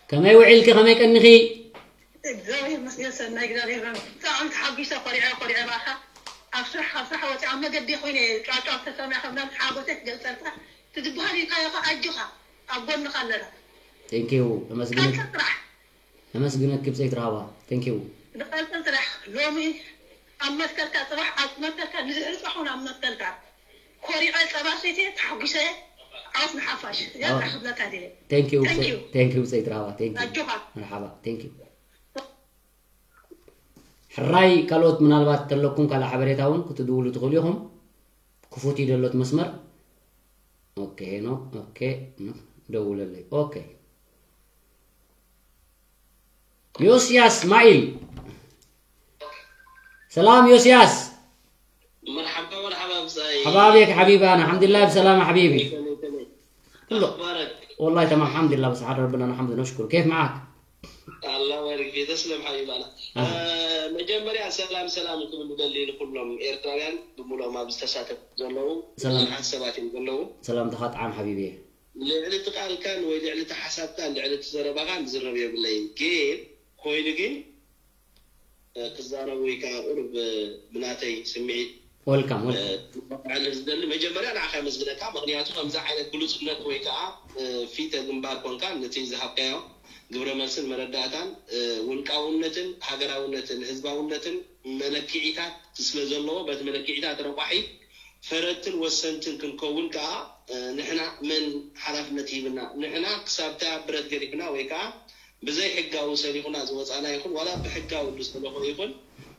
ከመይ ውዒልኪ ከመይ ቀኒኺ እግዚኣብሔር ይመስገን ሰናይ እግዚኣብሔር ይመስገን ብጣዕሚ ተሓጒሰ ኮሪዐ ኮሪዐ ባኻ ኣብ ስራሕ ካብ ስራሕ ወፂ ኣብ መገዲ ኮይነ ጫጫ ተሰሚዐ ከም ናብ ሓጎሰ ክገልፀልካ ትዝበሃል ኢልካዮ ከ ኣጆኻ ኣብ ጎንኻ ኣለና thank you ተመስግነኪ ቀፅል ስራሕ ነመስግነኪ ብፀይቲ ራህዋ thank you ንቐፅል ስራሕ ሎሚ ኣብ መትከልካ ፅባሕ ኣብ መትከልካ ንድሕሪ ፅባሕ እውን ኣብ መትከልካ ኮሪቐ ፀባ ሰትየ ተሓጒሰ ዓወት ንሓፋሽ እዚኣ ጥራሕ ክብለካ ደልየ thank you thank you ብፀይቲ ራህዋ thank you ኣጆኻ መርሓባ thank you ሕራይ ካልኦት ምናልባት ተለኩም ካልእ ሓበሬታ እውን ክትድውሉ ትኽእሉ ኢኹም ክፉት እዩ ደሎት መስመር ኦኬ ሄኖክ ኦኬ ደውለለይ ኦኬ ዮስያስ ማኢል ሰላም ዮስያስ مرحبا مرحبا بزاي حبابيك حبيبي انا الحمد لله بسلامة حبيبي كله والله تمام الحمد لله بصحة ربنا الحمد نشكر كيف معك؟ الله يبارك فيك تسلم حبيبي انا መጀመርያ ሰላም ሰላም ክብል ደሊ ንኩሎም ኤርትራውያን ብምሎም ኣብዚ ተሳተፍ ዘለዉ ብዙሓት ሰባት እዮም ዘለዉ ሰላምታኻ ጣዓም ሓቢቢ ልዕሊ እቲ ቃልካን ወይ ልዕሊ እቲ ሓሳብካን ልዕሊ እቲ ዘረባኻን ዝዝረብ የብለይን ግን ኮይኑ ግን ክዛረብ ወይ ከዓ ቁሩብ ብናተይ ስምዒት ወልካም ክበዓል ዝደሊ መጀመርያ ንዓኻ የመስግነካ። ምክንያቱ ከምዚ ዓይነት ግሉፅነት ወይ ከዓ ፊተ ግንባር ኮንካ ነቲ ዝሃብካዮ ግብረ መልስን መረዳእታን ውልቃውነትን ሃገራውነትን ህዝባውነትን መለክዒታት ስለ ዘለዎ በቲ መለክዒታት ረቋሒ ፈረድትን ወሰንትን ክንከውን ከዓ ንሕና መን ሓላፍነት ሂብና? ንሕና ክሳብታ ብረት ገዲፍና ወይ ከዓ ብዘይ ሕጋዊ ሰሊኹና ዝወፃና ይኹን ዋላ ብሕጋዊ ዝሰለኾ ይኹን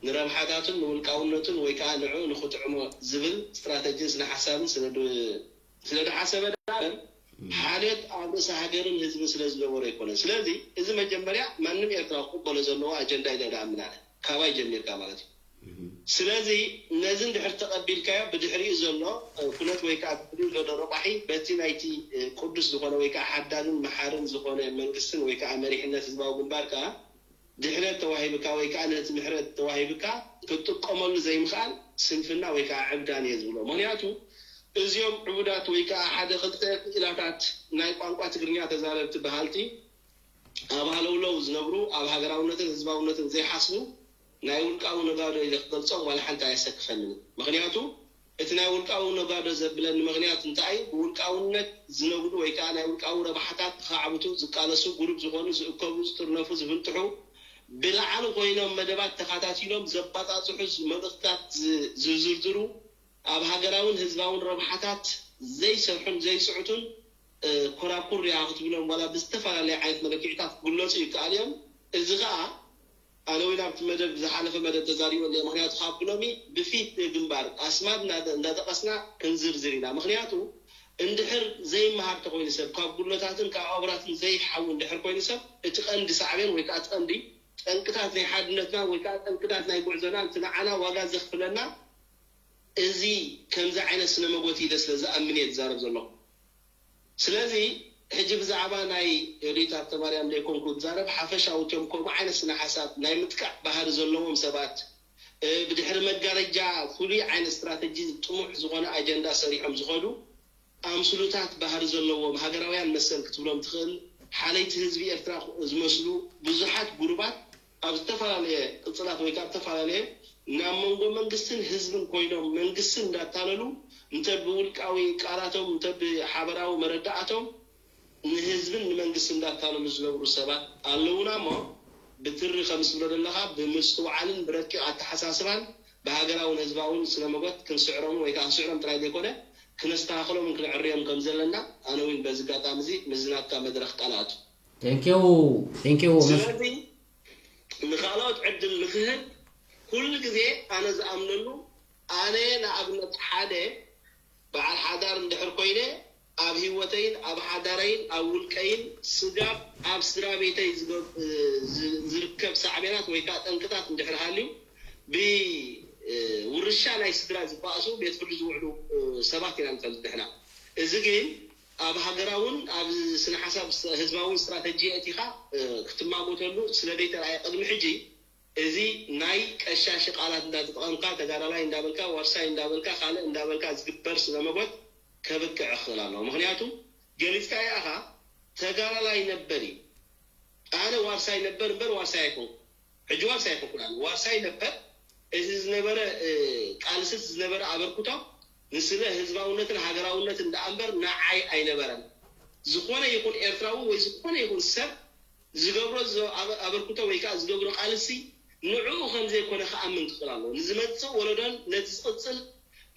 ንረብሓታቱን ንውልቃውነቱን ወይ ከዓ ንዕኡ ንኽጥዕሞ ዝብል ስትራተጂን ስነ ሓሳብን ስለ ዝሓሰበ ደኣ ሓደት ኣብ ርእሲ ሃገርን ህዝብን ስለ ዝገበሮ ኣይኮነን። ስለዚ እዚ መጀመርያ ማንም ኤርትራ ክቕበሎ ዘለዎ ኣጀንዳ ኢለ ዝኣምን ኣነ ካባይ ጀሚርካ ማለት እዩ። ስለዚ ነዚ እንድሕር ተቐቢልካዮ ብድሕሪኡ ዘሎ ኩነት ወይ ከዓ ብድሕሪኡ ዘሎ ረቋሒ በቲ ናይቲ ቅዱስ ዝኾነ ወይ ከዓ ሓዳግን መሓርን ዝኾነ መንግስትን ወይ ከዓ መሪሕነት ህዝባዊ ግንባር ከዓ ድሕነት ተዋሂብካ ወይ ከዓ ነቲ ምሕረት ተዋሂብካ ክትጥቀመሉ ዘይምኽኣል ስንፍና ወይ ከዓ ዕብዳን እየ ዝብሎ። ምክንያቱ እዚኦም ዕቡዳት ወይ ከዓ ሓደ ክልተ ክኢላታት ናይ ቋንቋ ትግርኛ ተዛረብቲ በሃልቲ ኣብ ሃለውለው ዝነብሩ ኣብ ሃገራውነትን ህዝባውነትን ዘይሓስቡ ናይ ውልቃዊ ነጋዶ ኢለ ክገልፆም ዋላ ሓንቲ ኣየሰክፈንን። ምክንያቱ እቲ ናይ ውልቃዊ ነጋዶ ዘብለኒ ምክንያት እንታይ ብውልቃውነት ዝነግዱ ወይ ከዓ ናይ ውልቃዊ ረብሓታት ንካዕብቱ ዝቃለሱ ጉሩብ ዝኾኑ ዝእከቡ ዝጥርነፉ ዝፍንጥሑ ብላዕሊ ኮይኖም መደባት ተኻታቲሎም ዘባፃፅሑ መልእክትታት ዝዝርዝሩ ኣብ ሃገራውን ህዝባውን ረብሓታት ዘይሰርሑን ዘይፅዕቱን ኮራኩር ዲኣ ክትብሎም ዋላ ብዝተፈላለየ ዓይነት መለክዕታት ክግለፁ ይከኣል እዮም። እዚ ከዓ ኣነ እውን ኣብቲ መደብ ዝሓለፈ መደብ ተዛሪቦ እለ ምክንያቱ ካብ ብሎሚ ብፊት ግንባር ኣስማት እንዳጠቀስና ክንዝርዝር ኢና። ምክንያቱ እንድሕር ዘይመሃር ተኮይኑ ሰብ ካብ ጉድለታትን ካብ ኣውራትን ዘይሓዊ እንድሕር ኮይኑ ሰብ እቲ ቀንዲ ሳዕቤን ወይ ከዓ ቀንዲ ጠንቅታት ናይ ሓድነትና ወይ ከዓ ጠንቅታት ናይ ጉዕዞና እቲ ንዓና ዋጋ ዘኽፍለና እዚ ከምዚ ዓይነት ስነ መጎት ኢለ ስለ ዝኣምን እየ ዝዛረብ ዘለኹ። ስለዚ ሕጂ ብዛዕባ ናይ ዮዲት ሃብተማርያም ዘይኮንኩ ዝዛረብ ሓፈሻዊ እቶም ከምኡ ዓይነት ስነ ሓሳብ ናይ ምጥቃዕ ባህሪ ዘለዎም ሰባት ብድሕሪ መጋረጃ ፍሉይ ዓይነት ስትራተጂ ጥሙሕ ዝኾነ ኣጀንዳ ሰሪሖም ዝኸዱ ኣምስሉታት ባህሪ ዘለዎም ሃገራውያን መሰል ክትብሎም ትኽእል ሓለይቲ ህዝቢ ኤርትራ ዝመስሉ ብዙሓት ጉሩባት ኣብ ዝተፈላለየ ቅጽላት ወይ ከዓ ዝተፈላለየ ናብ መንጎ መንግስትን ህዝብን ኮይኖም መንግስቲ እንዳታለሉ እንተ ብውልቃዊ ቃላቶም እንተ ብሓበራዊ መረዳእቶም ንህዝብን ንመንግስቲ እንዳታለሉ ዝነብሩ ሰባት ኣለውና እሞ ብትሪ ከም ዝብሎ ዘለካ ብምስትውዓልን ብረቂቕ ኣተሓሳስባን ብሃገራውን ህዝባውን ስነ መጎት ክንስዕሮምን ወይ ከዓ ክንስዕሮም ጥራይ ዘይኮነ ክነስተኻኽሎምን ክንዕርዮም ከም ዘለና ኣነ እውን በዚ ኣጋጣሚ እዚ ምስዚ ናትካ መድረኽ ቃል ኣቱ። Thank you. Thank you. ስለዚ ንካልኦት ዕድል ንክህብ ኩሉ ግዜ ኣነ ዝኣምነሉ ኣነ ንኣብነት ሓደ በዓል ሓዳር እንድሕር ኮይነ ኣብ ህይወተይን ኣብ ሓዳረይን ኣብ ውልቀይን ስጋብ ኣብ ስድራ ቤተይ ዝርከብ ሳዕቤናት ወይ ከዓ ጠንቅታት እንድሕር ሃልዩ ብውርሻ ናይ ስድራ ዝበኣሱ ቤት ፍርዲ ዝውዕሉ ሰባት ኢና ንፈልጥ ንሕና። እዚ ግን ኣብ ሃገራውን ኣብ ስነ ሓሳብ ህዝባውን ስትራተጂ ኣእቲኻ ክትማጎተሉ ስለ ዘይተረኣየ ቅድሚ ሕጂ እዚ ናይ ቀሻሺ ቃላት እንዳተጠቐምካ ተጋዳላይ እንዳበልካ ዋርሳይ እንዳበልካ ካልእ እንዳበልካ ዝግበር ስነ መጎት ከብቅዕ ይኽእል ኣለዎ። ምክንያቱ ገሊፅካዮ ኢኻ ተጋዳላይ ነበር እዩ። ኣነ ዋርሳይ ነበር እምበር ዋርሳይ ኣይኮንኩ ሕጂ ዋርሳይ ኣይኮንኩን ኣነ ዋርሳይ ነበር። እዚ ዝነበረ ቃልስት ዝነበረ ኣበርክቶ ንስለ ህዝባውነትን ሃገራውነትን ደኣ እምበር ንዓይ ኣይነበረን። ዝኾነ ይኹን ኤርትራዊ ወይ ዝኾነ ይኹን ሰብ ዝገብሮ ኣበርክቶ ወይ ከዓ ዝገብሮ ቃልሲ ንዕኡ ከም ዘይኮነ ክኣምን ክኽእል ኣለዎ። ንዝመፅእ ወለዶን ነቲ ዝቕፅል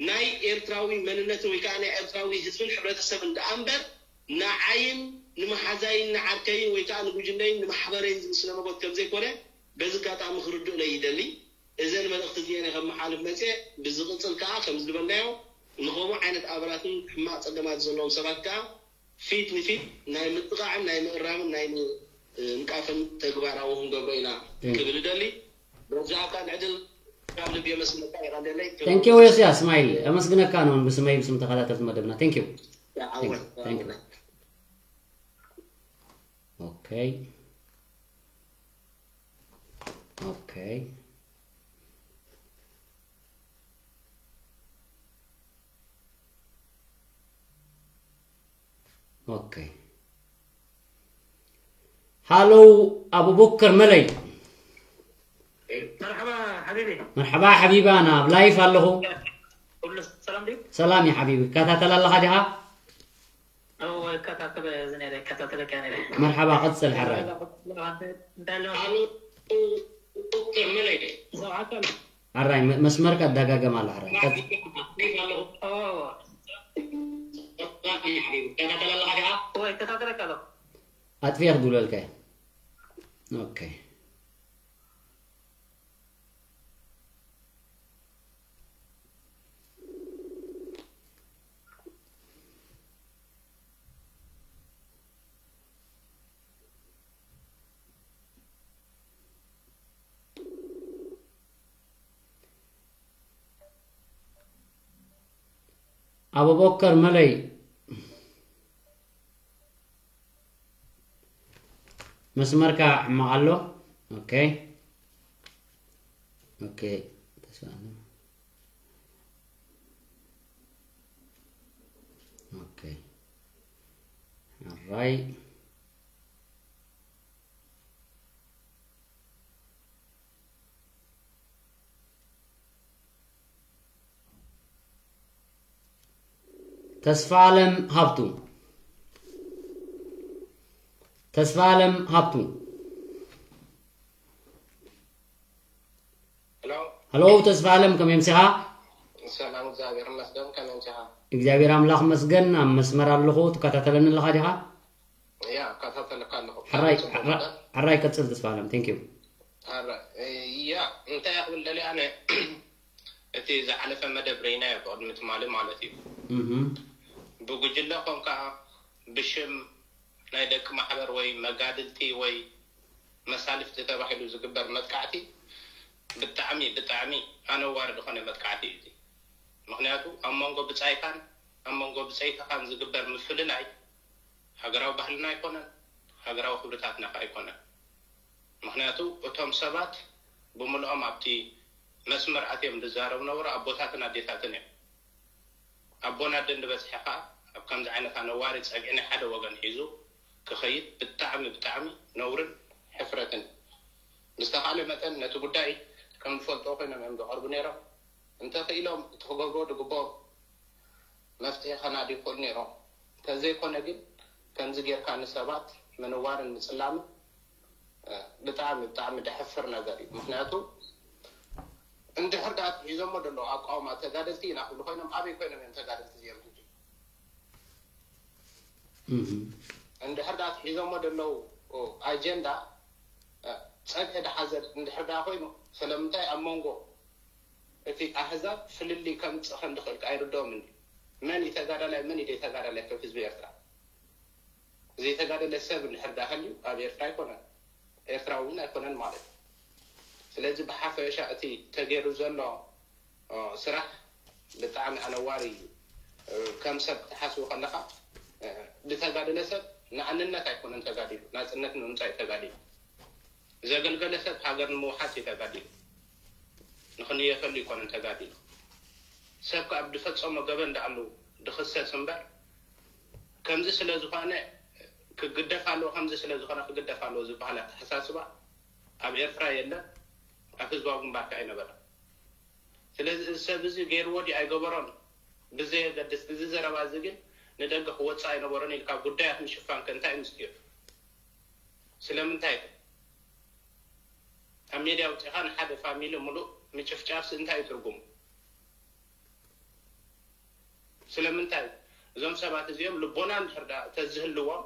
ናይ ኤርትራዊ መንነትን ወይ ከዓ ናይ ኤርትራዊ ህዝብን ሕብረተሰብን ደኣ እምበር ንዓይን ንመሓዛይን ንዓርከይን ወይ ከዓ ንጉጅለይን ንማሕበረይን ዝብል ስነ መጎት ከም ዘይኮነ በዚ ኣጋጣሚ ክርድኡለይ ይደሊ። እዘን መልእኽቲ እዚአን ከመሓልፍ መፅየ። ብዝቕፅል ከዓ ከም ዝበልናዮ ንኸምኡ ዓይነት ኣበራትን ሕማቕ ፀገማት ዘለዎም ሰባት ከዓ ፊት ንፊት ናይ ምጥቓዕን ናይ ምእራምን ናይ ምንቃፍን ተግባራዊ ክንገብሮ ኢና ክብል እደሊ። በዚ ኣካል ዕድል ካብ ልቢ የመስግነካ። ይቐንደለይ። Thank you ዮስያስ ስማይል፣ ኣመስግነካ ነውን ብስመይ ብስም ተኸታተልቲ መደብና። Thank you. ዓወት። Thank you. Okay. Okay. Okay. ሃሎ ኣቡበከር መለይ። መርሓባ ሓቢቢ። መርሓባ ሓቢባ፣ ናብ ላይፍ ኣለኹ። ኩሉ ሰላም ድዩ? ሰላም እዩ ሓቢቢ፣ ትከታተል ኣለኻ ዲኻ? እዎ፣ እከታተል እዚ ነይረ፣ እከታተለካ ነይረ። መርሓባ፣ ቀጽል ሕራይ። እንታይ ኣሎ? ሕራይ፣ መ-፣ መስመርካ ይደጋገም ኣሎ ሕራይ። ቀጽ- እዎ፣ እዎ። እዎ፣ እከታተለካ ኣለኹ። ኣጥፊኤ ክድውለልካ እየ። ኦኬ። ኣቡበከር መለይ፣ መስመርካ ሕማቕ ኣሎ። ኦኬ። ኦኬ። ተስፋ ኣሎ። ኦኬ። ሕራይ። ተስፋ ኣለም ሃብቱ። ተስፋ ኣለም ሃብቱ። ሄሎ። ሄሎ፣ ተስፋ ኣለም፣ ከመይ ኣምሲኻ? ሰላም፣ እግዚኣብሔር ይመስገን። ከመይ ኣምሲኻ? እግዚኣብሔር ኣምላኽ ይመስገን። ኣብ መስመር ኣለኹ። ትከታተለኒ ኣለኻ ዲኻ? ያ፣ እከታተለካ ኣለኹ። ሕራይ፣ ብጣዕሚ ጽቡቕ ሕራ-፣ ነገር። ሕራይ ቀጽል ተስፋ ኣለም። ቴንክ ዩ። ሕራይ፣ ያ፣ እንታይ እየ ክብል ደልየ ኣነ፣ እቲ ዝሓለፈ መደብ ርኢናዮ ብቕድሚ ትማሊ ማለት እዩ። እህ። ብጉጅለ ኮንካ ብሽም ናይ ደቂ ማሕበር ወይ መጋድልቲ ወይ መሳልፍቲ ተባሂሉ ዝግበር መጥቃዕቲ ብጣዕሚ፣ ብጣዕሚ ኣነዋሪ ዝኾነ መጥቃዕቲ እዩ እዚ። ምኽንያቱ ኣብ መንጎ ብጻይካን ኣብ መንጎ ብጸይትኻን ዝግበር ምፍልላይ ሃገራዊ ባህልና ኣይኮነን፣ ሃገራዊ ክብርታትና ከኣ ኣይኮነን። ምኽንያቱ እቶም ሰባት ብምልኦም ኣብቲ መስመር ኣትዮም ዝዛረቡ ነበሩ ኣቦታትን ኣዴታትን እዮም። ኣቦን ኣደን ዝበዝሐ ከኣ ኣብ ከምዚ ዓይነት ኣነዋሪ ጸግዒ ናይ ሓደ ወገን ሒዙ ክኸይድ ብጣዕሚ፣ ብጣዕሚ ነውርን ሕፍረትን እዩ። ብዝተኻእለ መጠን ነቲ ጉዳይ ከም ዝፈልጥዎ ኮይኖም እዮም ዝቐርቡ ነይሮም። እንተኽኢሎም እቲ ክገብርዎ ዝግብኦም መፍትሒ ከናድዩ ይኽእሉ ነይሮም። እንተዘይኮነ ግን ከምዚ ጌርካ ንሰባት ምንዋርን ምጽላምን፣ እ፣ ብጣዕሚ፣ ብጣዕሚ ደሕፍር ነገር እዩ። ምኽንያቱ እንድሕር ደኣ ኣትሒዞሞ ዘለዉ ኣቃውማ ተጋደልቲ ኢና ክብሉ ኮይኖም ኣበይ ኮይኖም እዮም ተጋደልቲ እዚኦም ሕጂ? እህ። እንድሕር ደኣ ኣትሒዞሞ ዘለዉ ኣጀንዳ፣ እ፣ ጸግዒ ዝሓዘ እንድሕር ደኣ ኮይኑ ስለምንታይ ኣብ መንጎ እቲ ኣህዛብ ፍልልይ ከምጽእ ከም ዝኽእል ከኣ ኣይርድኦምን እዩ። መን እዩ ተጋዳላይ፣ መን እዩ ዘይተጋዳላይ ካብ ህዝቢ ኤርትራ? ዘይተጋደለ ሰብ እንድሕር ደኣ ሃልዩ ኣብ ኤርትራ ኣይኮነን፣ ኤርትራዊ እውን ኣይኮነን ማለት እዩ። ስለዚ ብሓፈሻ እቲ ተገይሩ ዘሎ፣ ኦ፣ ስራሕ ብጣዕሚ ኣነዋሪ እዩ። እ፣ ከም ሰብ ክትሓስቡ ከለኻ፣ እ፣ ዝተጋደለ ሰብ ንኣንነት ኣይኮነን ተጋዲሉ፣ ናጽነት ንምምጻእ እዩ ተጋዲሉ። ዘገልገለ ሰብ ሃገር ንምውሓስ እዩ ተጋዲሉ። ንኽንየተሉ ኣይኮነን ተጋዲሉ። ሰብ ከኣ ብዝፈጸሞ ገበን ደኣሉ ዝኽሰስ እምበር፣ ከምዚ ስለ ዝኾነ ክግደፍ ኣለዎ፣ ከምዚ ስለ ዝኾነ ክግደፍ ኣለዎ ዝበሃል ኣተሓሳስባ ኣብ ኤርትራ የለን፣ ኣብ ህዝባዊ ግንባር ከኣ ኣይነበረን። ስለዚ እዚ ሰብ እዚ ገይርዎ ድዩ ኣይገበሮን ብዘየገድስ፣ እዚ ዘረባ እዚ ግን ንደገ ክወጽእ ኣይነበሮን ኢልካ ጉዳያት ምሽፋን ከ እንታይ እዩ ምስጢሩ? ስለምንታይ ከ? ኣብ ሜድያ ኣውጺእኻ ንሓደ ፋሚሊ ምሉእ ምጭፍጫፍሲ እንታይ እዩ ትርጉሙ? ስለምንታይ? እዞም ሰባት እዚኦም ልቦና እንድሕር ደኣ ተዝህልዎም፣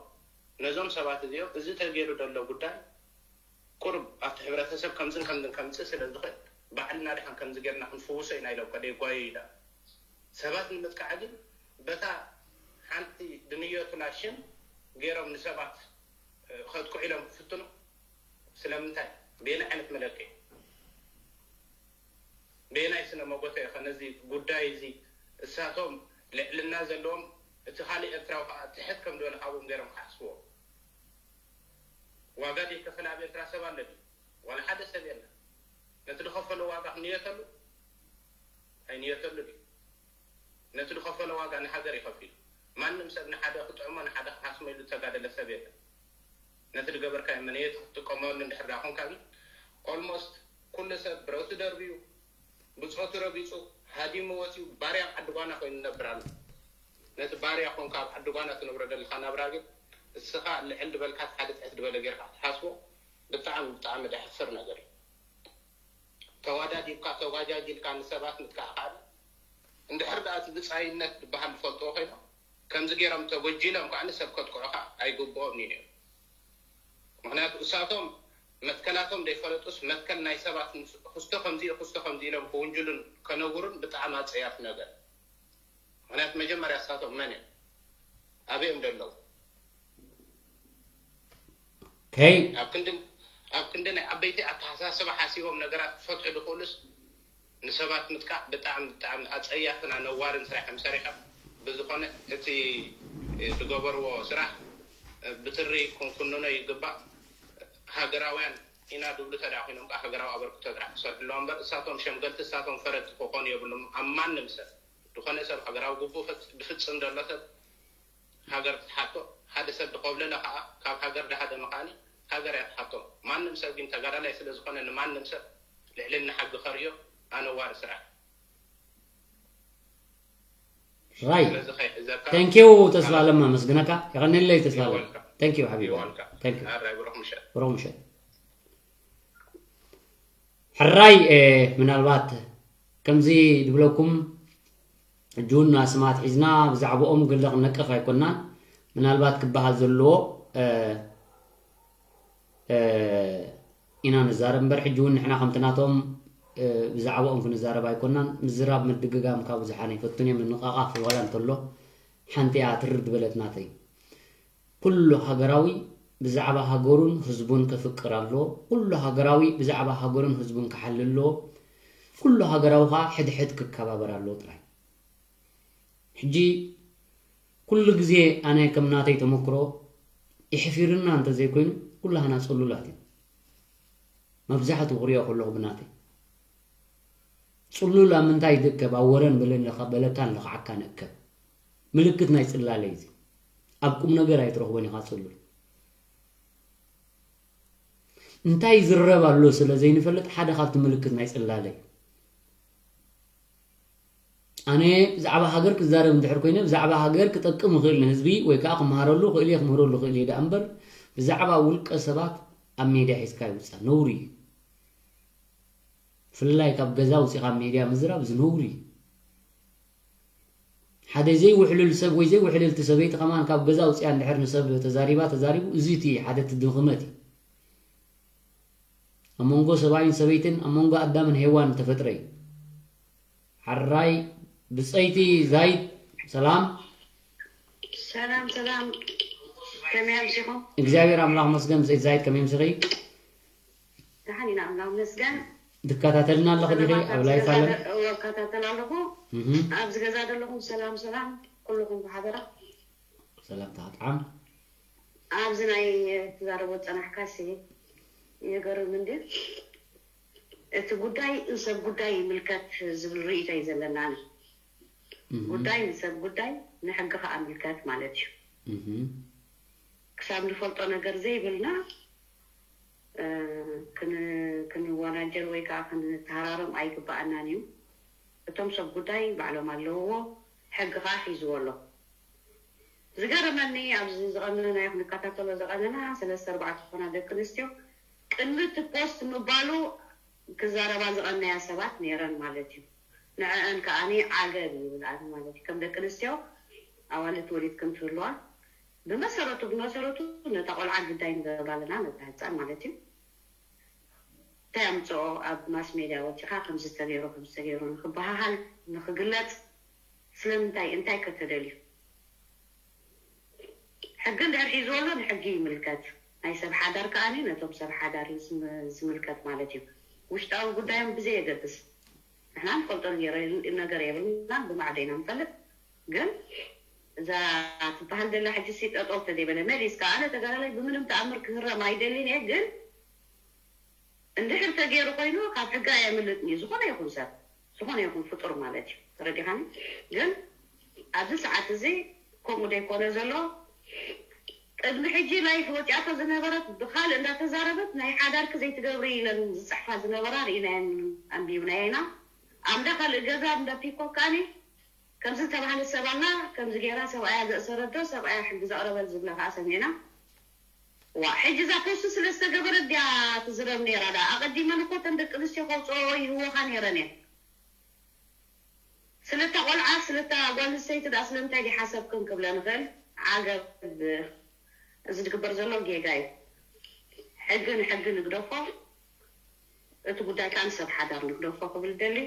ነዞም ሰባት እዚኦም እዚ ተገይሩ ዘሎ ጉዳይ ቁሩብ ኣብቲ ሕብረተሰብ ከምዝን ከምዝን ከምጽእ ስለ ዝኽእል፣ ባዕልና ደሓን ከምዚ ጌርና ክንፍውሶ ኢና ኢሎም ከደየጓየዩ ደኣ። ሰባት ንምጥቃዕ ግን በታ ሓንቲ ድንየቱላ ሽም ገይሮም ንሰባት፣ እ፣ ከጥቅዑ ኢሎም ክፍትኑ ስለምንታይ? በየናይ ዓይነት መለክዒ? በየናይ ስነ መጎተ ኢኸ ነዚ ጉዳይ እዚ እሳቶም ልዕልና ዘለዎም እቲ ካልእ ኤርትራዊ ከኣ ትሕት ከም ዝበለ ካብኦም ገይሮም ክሓስብዎ? ዋጋ ዘይከፈለ ኣብ ኤርትራ ሰብ ኣሎ ድዩ? ዋላ ሓደ ሰብ የለን። ነቲ ዝኸፈሎ ዋጋ ክንየተሉ? ኣይንየተሉ ድዩ? ነቲ ዝኸፈሎ ዋጋ ንሃገር እዩ ከፊሉ። ማንም ሰብ ንሓደ ክጥዕሞ ንሓደ ክሓስሞ ኢሉ ዝተጋደለ ሰብ የለን። ነቲ ዝገበርካዮ መነየት ክትጥቀመሉ እንድሕር ደኣ ኮንካ ግን ኦልሞስት ኩሉ ሰብ ብረቱ ደርብዩ ብጾቱ ረጊጹ ሃዲሙ ወጺኡ ባርያ ኣብ ዓዲ ጓና ኮይኑ ይነብር ኣሎ። ነቲ ባርያ ኮንካ ኣብ ዓዲ ጓና ትነብሮ ዘለኻ ናብራ ግን እስኻ ልዕል ዝበልካ ሓደ ጽሕት ዝበለ ጌርካ ትሓስቦ ብጣዕሚ ብጣዕሚ ደሕፍር ነገር እዩ። ተዋዳዲብካ ተጓጃጅልካ ንሰባት ምጥቃዕ ከኣ እንድሕር ደኣ እቲ ብጻይነት ዝበሃል ዝፈልጥዎ ኮይኖም ከምዚ ገይሮም ተጎጂሎም ከኣ ንሰብ ከጥቅዑ ከኣ ኣይግብኦም እዩ ነይሩ። ምክንያቱ እሳቶም መትከላቶም ዘይፈለጡስ መትከል ናይ ሰባት ምስ- ክስቶ ከምዚ እዩ ክስቶ ከምዚ ኢሎም ክውንጅሉን ከነውሩን ብጣዕሚ ኣጸያፊ ነገር። ምክንያቱ መጀመርያ እሳቶም መን እዮም ኣበይ እዮም ዘለዉ? ከይ ኣብ ክንዲ ኣብ ክንዲ ናይ ዓበይቲ ኣተሓሳስባ ሓሲቦም ነገራት ክፈትሑ ዝኽእሉስ ንሰባት ምጥቃዕ ብጣዕሚ ብጣዕሚ ኣፀያፍን ኣነዋርን ስራሕ እዮም ሰሪሖም። ብዝኾነ እቲ ዝገበርዎ ስራሕ ብትሪ ክንኩንኖ ይግባእ። ሃገራውያን ኢና ድብሉ ተዳ ኮይኖም ከዓ ሃገራዊ ኣበርክቶ ጥራሕ ክሰርሑ ኣለዎ እምበር እሳቶም ሸምገልቲ እሳቶም ፈረድቲ ክኾኑ የብሎም ኣብ ማንም ሰብ። ዝኾነ ሰብ ሃገራዊ ግቡእ ብፍፅም ዘሎ ሰብ ሃገር ትሓቶ። ሓደ ሰብ ድኸብለለ ከዓ ካብ ሃገር ድሃደመ ከዓኒ ሃገር እያ ትሓቶ። ማንም ሰብ ግን ተጋዳላይ ስለ ዝኾነ ንማንም ሰብ ልዕልና ሕጊ ከርእዮ ኣነዋሪ ስራሕ። ራይ ስለዚ ከይሕዘካ ቴንኪው ተስፋ ኣለም ኣመስግነካ። የቐንየለይ ተስፋ ኣለም። You're welcome. ቴንኪው ሓቢቢ። You're welcome. ቴንኪው። ኣራይ ብሩኽ ምሸት። ብሩኽ ምሸት። ሕራይ ምናልባት ከምዚ ድብለኩም ሕጂ እውን ኣስማት ሒዝና ብዛዕባኦም ገለ ክነቅፍ ኣይኮናን። ምናልባት ክበሃል ዘለዎ ኢና ንዛረብ እምበር ሕጂ እውን ንሕና ከምቲ ናቶም ብዛዕባኦም ክንዛረብ ኣይኮናን። ምዝራብ ምድግጋም ካብ ብዙሓን ኣይፈቱን እዮም። ምንቓቓፍ ዋላ እንተሎ ሓንቲ እያ ትርር ዝበለት ናተይ። ኩሉ ሃገራዊ ብዛዕባ ሃገሩን ህዝቡን ከፍቅር ኣለዎ። ኩሉ ሃገራዊ ብዛዕባ ሃገሩን ህዝቡን ክሓሊ ኣለዎ። ኩሉ ሃገራዊ ከዓ ሕድሕድ ክከባበር ኣለዎ ጥራይ። ሕጂ ኩሉ ግዜ ኣነ ከም ናተይ ተመክሮ የሕፊርና እንተዘይኮይኑ ኩላህና ፅሉላት እዩ። መብዛሕትኡ ክሪኦ ከለኹ ብናተይ ፅሉል ኣብ ምንታይ ትእከብ? ኣብ ወረን በለካን ለኽዓካን እከብ። ምልክት ናይ ፅላለ እዩ እዚ። ኣብ ቁም ነገር ኣይትረኽቦን ኢኻ ፅሉል። እንታይ ይዝረብ ኣሎ ስለ ዘይንፈልጥ ሓደ ካብቲ ምልክት ናይ ፅላለ እዩ። ኣነ ብዛዕባ ሃገር ክዛረብ እንድሕር ኮይነ ብዛዕባ ሃገር ክጠቅም ይኽእል ንህዝቢ ወይ ከዓ ክመሃረሉ ክእል እየ ክምህረሉ ክእል እየ ደኣ እምበር ብዛዕባ ውልቀ ሰባት ኣብ ሜድያ ሒዝካ ይውፃእ ነውሪ እዩ። ብፍላይ ካብ ገዛ ኣውፂኻ ኣብ ሜድያ ምዝራብ እዚ ነውሪ እዩ። ሓደ ዘይውሕልል ሰብ ወይ ዘይውሕልልቲ ሰበይቲ ከማን ካብ ገዛ ኣውፂኣ እንድሕር ንሰብ ተዛሪባ ተዛሪቡ እዚ እቲ ሓደ እቲ ድኽመት እዩ። ኣብ መንጎ ሰብኣይን ሰበይትን ኣብ መንጎ ኣዳምን ሄዋን ተፈጥረ እዩ። ሓራይ ብፀይቲ ዛይድ ሰላም ሰላም ሰላም ከመይ ኣምሲኹም? እግዚኣብሔር ኣምላኽ መስገን ብፀይቲ ዛይድ ከመይ ምስኺ ደሓን ኢና ኣምላኽ መስገን። ትከታተልና ኣለኺ ዲኺ ኣብ ላይፍ ኣለን? እከታተል ኣለኹ። ኣብዚ ገዛ ዘለኹም ሰላም ሰላም ኩልኹም ብሓበራ። ሰላምታ ክጥዓም። ኣብዚ ናይ ትዛረቦ ፀናሕካሲ የገርም እንዲ እቲ ጉዳይ ንሰብ ጉዳይ ይምልከት ዝብል ርእይቶ እዩ ዘለና። ጉዳይ ንሰብ ጉዳይ ንሕጊ ከዓ ምልከት ማለት እዩ። ክሳብ ንፈልጦ ነገር ዘይብልና ክንወናጀል ወይ ከዓ ክንተሃራረም ኣይግባኣናን እዩ። እቶም ሰብ ጉዳይ ባዕሎም ኣለውዎ፣ ሕጊ ከዓ ሒዝዎ ኣሎ። ዝገረመኒ ኣብዚ ዝቐነናዮ ክንከታተሎ ዝቐነና ሰለስተ ኣርባዕተ ዝኾና ደቂ ኣንስትዮ ቅድሚ እቲ ፖስት ምባሉ ክዛረባ ዝቐነያ ሰባት ነይረን ማለት እዩ። ንዐአን ከዓኒ ዓገብ ይብል ኣነ ማለት እዩ። ከም ደቂ ኣንስትዮ ኣዋልድ ወሊድክን ትህልዋ ብመሰረቱ ብመሰረቱ ነታ ቆልዓ ግዳይ ንገብራ ኣለና ነታ ህፃን ማለት እዩ። እንታይ ኣምፅኦ ኣብ ማስ ሜድያ ወፂኻ ከምዚ ተገይሩ ከምዚ ተገይሩ ንክበሃሃል ንክግለፅ ስለምንታይ እንታይ ከተደልዩ? ሕጊ እንድሕር ሒዝዎ ኣሎ ንሕጊ ይምልከት። ናይ ሰብ ሓዳር ከኣ ነቶም ሰብ ሓዳር እዩ ዝምልከት ማለት እዩ። ውሽጣዊ ጉዳዮም ብዘየገድስ ንሕና ንፈልጦ ነገር የብልናን ብማዕዶ ኢና ንፈልጥ። ግን እዛ ትበሃል ዘላ ሕጂ ሲ ጠጠው ተደይበለ መሊስካ ኣነ ተጋዳላይ ብምንም ተኣምር ክህረም ኣይደልን እየ ግን እንድሕር ተገይሩ ኮይኑ ካብ ሕጊ ኣየምልጥን እዩ ዝኾነ ይኹን ሰብ ዝኾነ ይኹን ፍጡር ማለት እዩ ተረዲኻኒ ግን ኣብዚ ሰዓት እዚ ከምኡ ደይኮነ ዘሎ ቅድሚ ሕጂ ላይፍ ወፂኣቶ ዝነበረት ብካልእ እንዳተዛረበት ናይ ሓዳርኪ ዘይትገብሪ ኢለን ዝፅሕፋ ዝነበራ ርኢናየን ኣንቢብናዮ ኢና ኣምዳ ካልእ ገዛ ኣምዳ ፒኮክ ከኣኒ ከምዚ ዝተባህለ ሰብ ኣላ፣ ከምዚ ገይራ ሰብኣያ ዘእሰረዶ፣ ሰብኣያ ሕጊ ዘቕረበል ዝብላ ከኣ ሰሚዕና። ዋ፣ ሕጂ እዛ ፖስት ስለ ዝተገበረት ድያ ትዝረብ ነይራ? ደኣ ኣቐዲመን እኮ እተን ደቂ ኣንስትዮ ከውፅኦ ይህወኻ ነይረን እየን። ስለታ ቆልዓ፣ ስለታ ጓል ኣንስተይቲ ደኣ ስለምንታይ ድዩ ሓሰብክን ክብለን ንኽእል? ዓገብ። እዚ ዝግበር ዘሎ ጌጋ እዩ። ሕጊ ንሕጊ ንግደፎ፣ እቲ ጉዳይ ከዓ ንሰብ ሓዳር ንግደፎ ክብል ደሊ።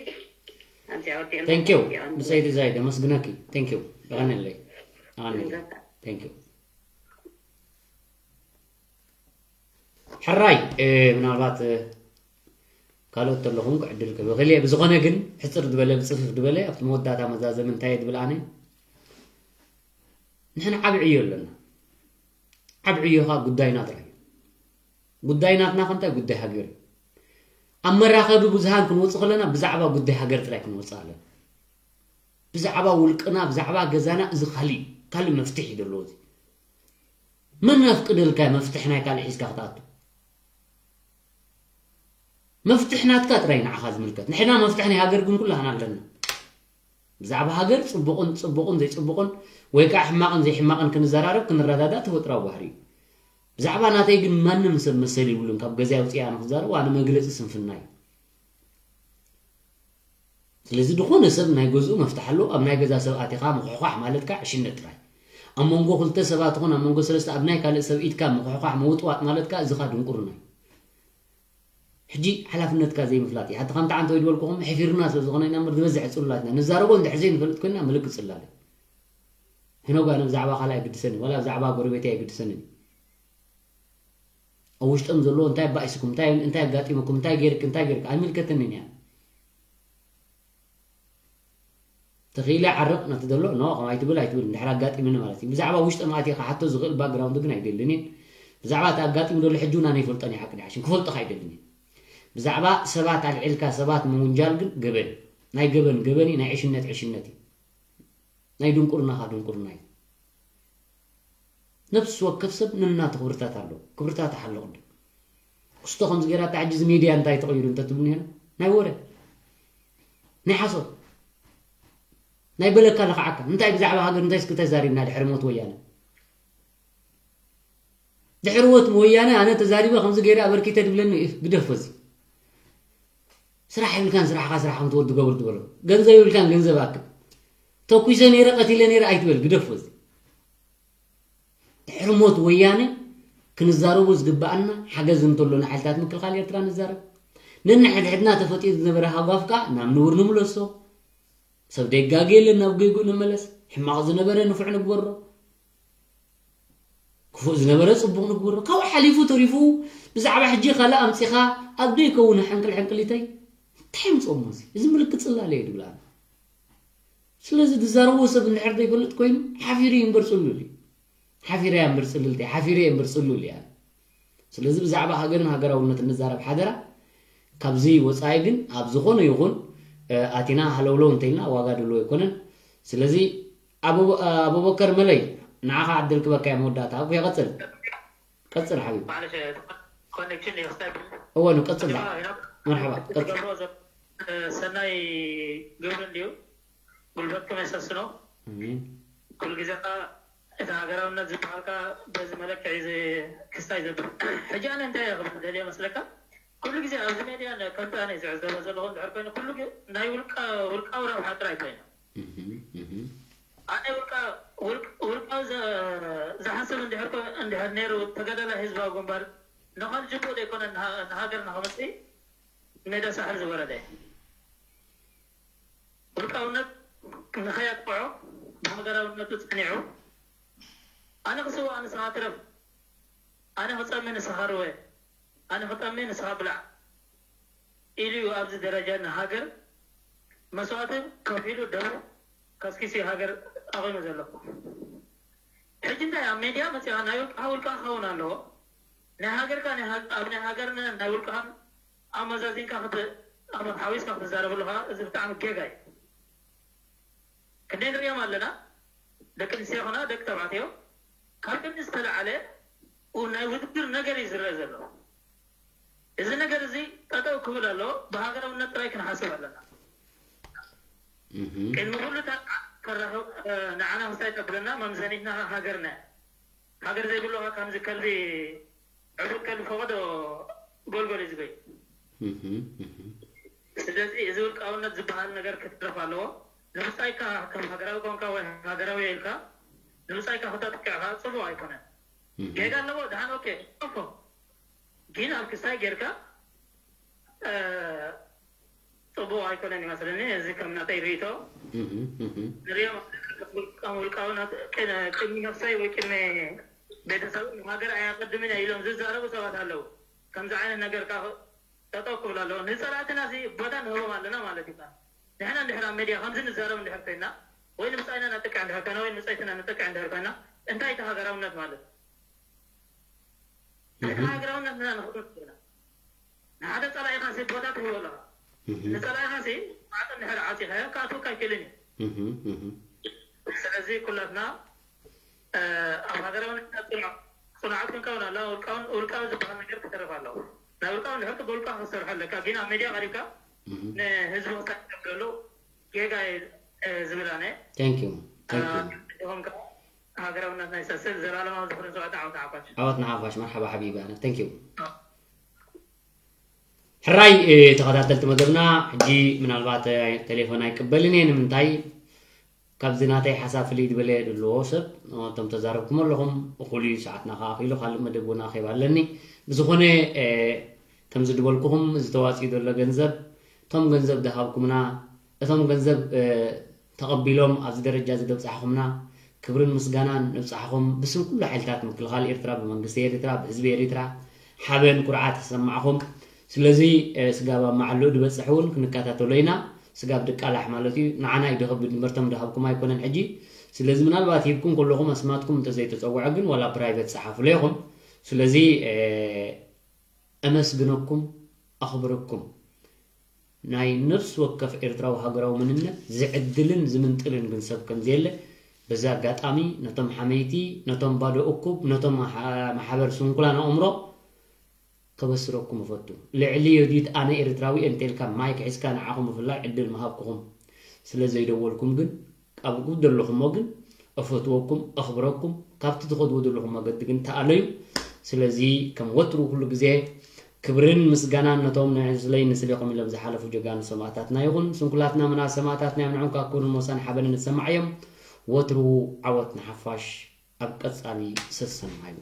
ኣብዚኣ ወዲኦም Thank you ብሰይቲ ዛይድ ኣመስግነኪ። Thank you የቐንለይ። የቐንለይ። Thank you። ሕራይ ምናልባት ካልኦት ተለኹም ክዕድል ክብል ክእል እየ። ብዝኾነ ግን ሕፅር ዝበለ ብፅፍፍ ዝበለ ኣብቲ መወዳእታ መዛዘሚ እንታይ እየ ዝብል ኣነ፣ ንሕና ዓብ ዕዮ ኣለና። ዓብ ዕዮ ከዓ ጉዳይና ጥራይ እዩ። ጉዳይ ናትና ከምታይ ጉዳይ ሃገር እዩ። ኣብ መራኸቢ ብዙሃን ክንወፅእ ከለና ብዛዕባ ጉዳይ ሃገር ጥራይ ክንወፅእ ኣለና። ብዛዕባ ውልቅና ብዛዕባ ገዛና እዚ ካሊእ ካልእ መፍትሒ እዩ ዘለዎ። እዚ መን ኣፍቅደልካ መፍትሒ ናይ ካልእ ሒዝካ ክትኣቱ? መፍትሒ ናትካ ጥራይ ንዓኻ ዝምልከት። ንሕና መፍትሒ ናይ ሃገር ግን ኩላህና ኣለና። ብዛዕባ ሃገር ፅቡቕን ፅቡቕን ዘይፅቡቕን ወይ ከዓ ሕማቕን ዘይሕማቕን ክንዘራረብ ክንረዳዳእ ተፈጥራዊ ባህሪ እዩ። ብዛዕባ ናተይ ግን ማንም ሰብ መሰል ይብሉን ካብ ገዛ ውፅያ ንክዛረቡ ኣነ መግለፂ ስንፍና እዩ። ስለዚ ዝኾነ ሰብ ናይ ገዝኡ መፍትሕ ኣለዎ። ኣብ ናይ ገዛ ሰብ ኣቲኻ ምኹሕኳሕ ማለት ከዓ ዕሽነት ጥራይ። ኣብ መንጎ ክልተ ሰባት ይኹን ኣብ መንጎ ሰለስተ ኣብ ናይ ካልእ ሰብ ኢድካ ምኹሕኳሕ ምውጥዋጥ ማለት ከዓ እዚ ከዓ ድንቁርና እዩ። ሕጂ ሓላፍነትካ ዘይምፍላጥ እዩ። ሓቲ ከምቲ ዓንተ ወይ ዝበልኩኹም ሕፊርና ስለ ዝኾነ ኢና እምበር ዝበዝሕ ፅሉላት ኢና። ንዛረቦ እንድሕር ዘይንፈልጥ ኮይና ምልክት ፅላለ። ህኖ ጓነ ብዛዕባ ካልእ ኣይግድሰን እዩ። ዋላ ብዛዕባ ጎረቤተይ ኣይግድሰንን እዩ። ኣብ ውሽጦም ዘለዎ እንታይ ኣባኢስኩም እንታይ እንታይ ኣጋጢሙኩም እንታይ ገይርክ እንታይ ገይርክ ኣይምልከተንን እያ። ተኽኢለ ዓርቕ ነቲ ዘሎ ኖ ከም ኣይትብል ኣይትብል እንድሕር ኣጋጢምኒ ማለት እዩ። ብዛዕባ ውሽጦም ኣትየ ክሓቶ ዝኽእል ባክግራውንድ ግን ኣይደልን እየ። ብዛዕባ እቲ ኣጋጢሙ ዘሎ ሕጂ እውን ኣነ ይፈልጦን እየ ሓቂ ድሓሽን ክፈልጦ ከ ኣይደልን እየ። ብዛዕባ ሰባት ኣልዒልካ ሰባት ምውንጃል ግን ገበን ናይ ገበን ገበን እዩ ናይ ዕሽነት ዕሽነት እዩ። ናይ ድንቁርናኻ ድንቁርና እዩ። ነብሲ ወከፍ ሰብ ነናቱ ክብርታት ኣለዎ። ክብርታት ሓሎ ቅድም ክስቶ ከምዚ ገይራ እታ ሕጂ እዚ ሚድያ እንታይ ተቐይሩ እንተትብልኒ ሄና ናይ ወረ ናይ ሓሶት ናይ በለካ ለኽዓካ እንታይ ብዛዕባ ሃገር እንታይ እስኪ ተዛሪብና ድሕሪ ሞት ወያነ ድሕሪ ሞት ወያነ ኣነ ተዛሪበ ከምዚ ገይረ ኣበርኪተ ድብለኒ ግደፎ እዚ ስራሕ የብልካን ስራሕኻ ስራሕ ከምትወዲ ገብር ዝበሎ ገንዘብ የብልካን ገንዘብ ኣክል ተኩሰ ነይረ ቀቲለ ነይረ ኣይትበል ግደፎ እዚ ድሕሪ ሞት ወያነ ክንዛረቦ ዝግበኣና ሓገዝ እንተሎ ንሓይልታት ምክልኻል ኤርትራ ንዛረብ። ነንሕድሕድና ተፈጢሩ ዝነበረ ሃጓፍ ከኣ ናብ ንቡር ንምለሶ። ሰብ ደይጋገ የለን ናብ ጌግኡ ንመለስ። ሕማቕ ዝነበረ ንፉዕ ንግበሮ። ክፉእ ዝነበረ ጽቡቕ ንግበሮ። ካብኡ ሓሊፉ ተሪፉ ብዛዕባ ሕጂ ካልእ ኣምጺኻ ኣብ ደይከውን ሕንቅል ሕንቅሊተይ እንታይ ምጽኦሞ እዚ? እዚ ምልክት ጽላለ እዩ ድብል ኣነ። ስለዚ ዝዛረብዎ ሰብ እንድሕር ዘይፈልጥ ኮይኑ ሓፊሩ እዩ እምበር ጽሉል እዩ። ሓፊረ እያ እምበር ጽልልቲ እያ፣ ሓፊረ እየ እምበር ጽሉል እያ። ስለዚ ብዛዕባ ሃገርን ሃገራውነት እንዛረብ ሓደራ። ካብዚ ወጻኢ ግን ኣብ ዝኾነ ይኹን ኣቲና ሃለውለው እንተኢልና ዋጋ ደለዎ ኣይኮነን። ስለዚ ኣቡበከር መለይ ንዓኻ ዕድል ክበካ እየ መወዳእታ። ኦኬ ቀጽል። ቀጽል ሓቢቢ። እወ ነው ቀጽል። መርሓባ ቀጽል። ሰናይ ግብሪ እንድዩ ጉልበትኩም የሰስኖ። ኩሉ ግዜ ከዓ እቲ ሃገራውነት ዝበሃል ከዓ በዚ መለክዒ ክስታይ ዘብል። ሕጂ ኣነ እንታይ እየ ክብል ደልየ መስለካ? ኩሉ ግዜ ኣብዚ ሜድያ ከምቲ ኣነ ዝዕዘቦ ዘለኹ እንድሕር ኮይኑ ኩሉ ናይ ውልቃዊ ረብሓ ጥራይ ኮይኑ ኣነ ውልቃዊ ዝሓስብ እንድሕር ነይሩ ተጋዳላይ ህዝባዊ ግንባር ንኻል ጅቡእ ዘይኮነ ንሃገርና ከመፅእ ሜዳ ሳሕል ዝወረደ ውልቃውነት ንኸየጥቅዖ ብሃገራውነቱ ፀኒዑ ኣነ ክስዋእ ንስኻ ትረፍ ኣነ ክፀሚ ንስኻ ርወ ኣነ ክጠሚ ንስኻ ብላዕ ኢሉ እዩ ኣብዚ ደረጃ ንሃገር መስዋእቲ ከፊሉ ደሙ ከስኪሱ ሃገር ኣቑሙ ዘሎ። ሕጂ እንታይ ኣብ ሜድያ መፂኻ ናይ ውልቃ ውልቃ ክኸውን ኣለዎ ናይ ሃገርካ ኣብ ናይ ሃገርና ናይ ውልቃኻን ኣመዛዚንካ ኣብ ሓዊስካ ክትዛረበሉ ከዓ እዚ ብጣዕሚ ጌጋ እዩ። ክንደይ ንሪኦም ኣለና ደቂ ኣንስትዮ ይኹና ደቂ ተባዕትዮ ካብ ቅድሚ ዝተለዓለ ናይ ውድድር ነገር እዩ ዝረአ ዘሎ። እዚ ነገር እዚ ጠጠው ክብል ኣለዎ። ብሃገራውነት ጥራይ ክንሓስብ ኣለና። ቅድሚ ኩሉ ንዓና ክሳይ ተብለና መምዘኒትና ሃገርና። ሃገር ዘይብሉ ከምዚ ከልቢ ዕቡድ ከልቢ ፈቐዶ ጎልጎል እዩ ዝበይ። ስለዚ እዚ ውልቃውነት ዝበሃል ነገር ክትረፍ ኣለዎ። ንብጻይካ ከም ሃገራዊ ኮንካ ወይ ሃገራዊ ኢልካ ንብጻይካ ክተጥቅዕካ ጽቡቕ ኣይኮነን። ጌጋ ኣለዎ፣ ደሓን፣ ኦኬ፣ ኦፎ። ግን ኣብ ክሳይ ጌርካ ጽቡቕ ኣይኮነን ይመስለኒ። እዚ ከም ናተይ ርእይቶ ንሪኦ። ውልቃዊ ቅድሚ ነፍሰይ ወይ ቅድሚ ቤተሰብ ሃገር ኣያቀድምን ኢሎም ዝዛረቡ ሰባት ኣለዉ። ከምዚ ዓይነት ነገር ካ ጠጠው ክብል ኣለዎ። ንፀላእትና ሲ ቦታ ንህቦም ኣለና ማለት እዩ። ንሕና እንድሕር ኣብ ሜድያ ከምዚ ንዛረብ እንድሕር ኮይና ወይ ንምፃይና ነጥቅዕ እንድሕር ኮይና ወይ ንምፀይትና ነጥቅዕ እንድሕር ኮይና እንታይ እቲ ሃገራውነት ማለት? እንታይ እቲ ሃገራውነት ንና ንኽእል ንና ንሓደ ፀላኢኻ ሲ ቦታ ትህቦ ኣለኻ። ንፀላኢኻ ሲ ማዕፀ እንድሕር ዓፂኻዮ ክኣትወካ ኣይክእልን እዩ። ስለዚ ኩላትና ኣብ ሃገራውነት ፅኑዓት ክንከውን ኣለና። ውልቃዊ ዝበሃል ነገር ክተርፍ ኣለዎ። ናይ ውልቃዊ እንድሕር ብውልቃ ክትሰርሖ ኣለካ። ግን ኣብ ሜድያ ቀሪብካ ንህዝቢ ክሳብ ተብለሉ ጌጋ ዝብል ኣነ። Thank you. Thank you. ኢኹም ከዓ ሃገራውነት ናይ ሰስል ዘላለማዊ ዝኽርን ሰውዕቲ ዓወት ንሓፋሽ። ዓወት ንሓፋሽ። መርሓባ ሓቢቢ ኣነ። Thank you. ሕራይ ተኸታተልቲ መደብና ሕጂ ምናልባት ቴሌፎን ኣይቅበልን እየ። ንምንታይ? ካብዚ ናተይ ሓሳብ ፍልይ ዝበለ ዘለዎ ሰብ እቶም ተዛረብኩም ኣለኹም። እኹል እዩ፣ ሰዓትና ከዓ ኣኺሉ ካልእ መደብ እውን ኣኼባ ኣለኒ። ብዝኾነ ከምዚ ዝበልኩኹም እዚ ተዋፂኡ ዘሎ ገንዘብ እቶም ገንዘብ ድሃብኩምና እቶም ገንዘብ ተቐቢሎም ኣብዚ ደረጃ እዚ ደብፃሕኹምና ክብርን ምስጋናን ንብፃሕኹም ብስም ኩሉ ሓይልታት ምክልኻል ኤርትራ ብመንግስቲ ኤርትራ ብህዝቢ ኤርትራ ሓበን ኩርዓት ክሰማዕኹም። ስለዚ ስጋብ ኣብ መዓልኡ ድበፅሕ እውን ክንከታተሎ ኢና። ስጋብ ድቃላሕ ማለት እዩ። ንዓና እዩ ድኸብድ እምበር እቶም ድሃብኩም ኣይኮነን። ሕጂ ስለዚ ምናልባት ሂብኩም ከለኹም ኣስማትኩም እንተዘይተፀውዐ ግን ዋላ ፕራይቨት ፀሓፉለ ኢኹም። ስለዚ እመስግነኩም ኣኽብረኩም። ናይ ነፍሲ ወከፍ ኤርትራዊ ሃገራዊ መንነት ዝዕድልን ዝምንጥልን ግን ሰብ ከም ዘየለ በዚ ኣጋጣሚ ነቶም ሓመይቲ ነቶም ባዶ እኩብ ነቶም ማሓበር ስንኩላን ኣእምሮ ከበስረኩም እፈቱ። ልዕሊ ዮዲት ኣነ ኤርትራዊ እየ እንተልካ ማይክ ሒዝካ ንዓኹም ምፍላይ ዕድል ምሃብኩኹም ስለ ዘይደወልኩም ግን ኣብኡ ዘለኹሞ ግን እፈትወኩም፣ እኽብረኩም፣ ካብቲ ትኸድዎ ዘለኹም መገዲ ግን ተኣለዩ። ስለዚ ከም ወትሩ ኩሉ ግዜ ክብርን ምስጋናን ነቶም ንዕስለይ ንስሌኹም ኢሎም ዝሓለፉ ጀጋኑ ሰማእታትና ይኹን። ስንኩላትና ምናት ሰማእታትና እዮም፣ ንዕኦም ከዓ ክብርን ሞሳን ሓበንን ይሰማዓዮም። ወትሩ ዓወት ንሓፋሽ። ኣብ ቀጻሊ ሰሰናዩ።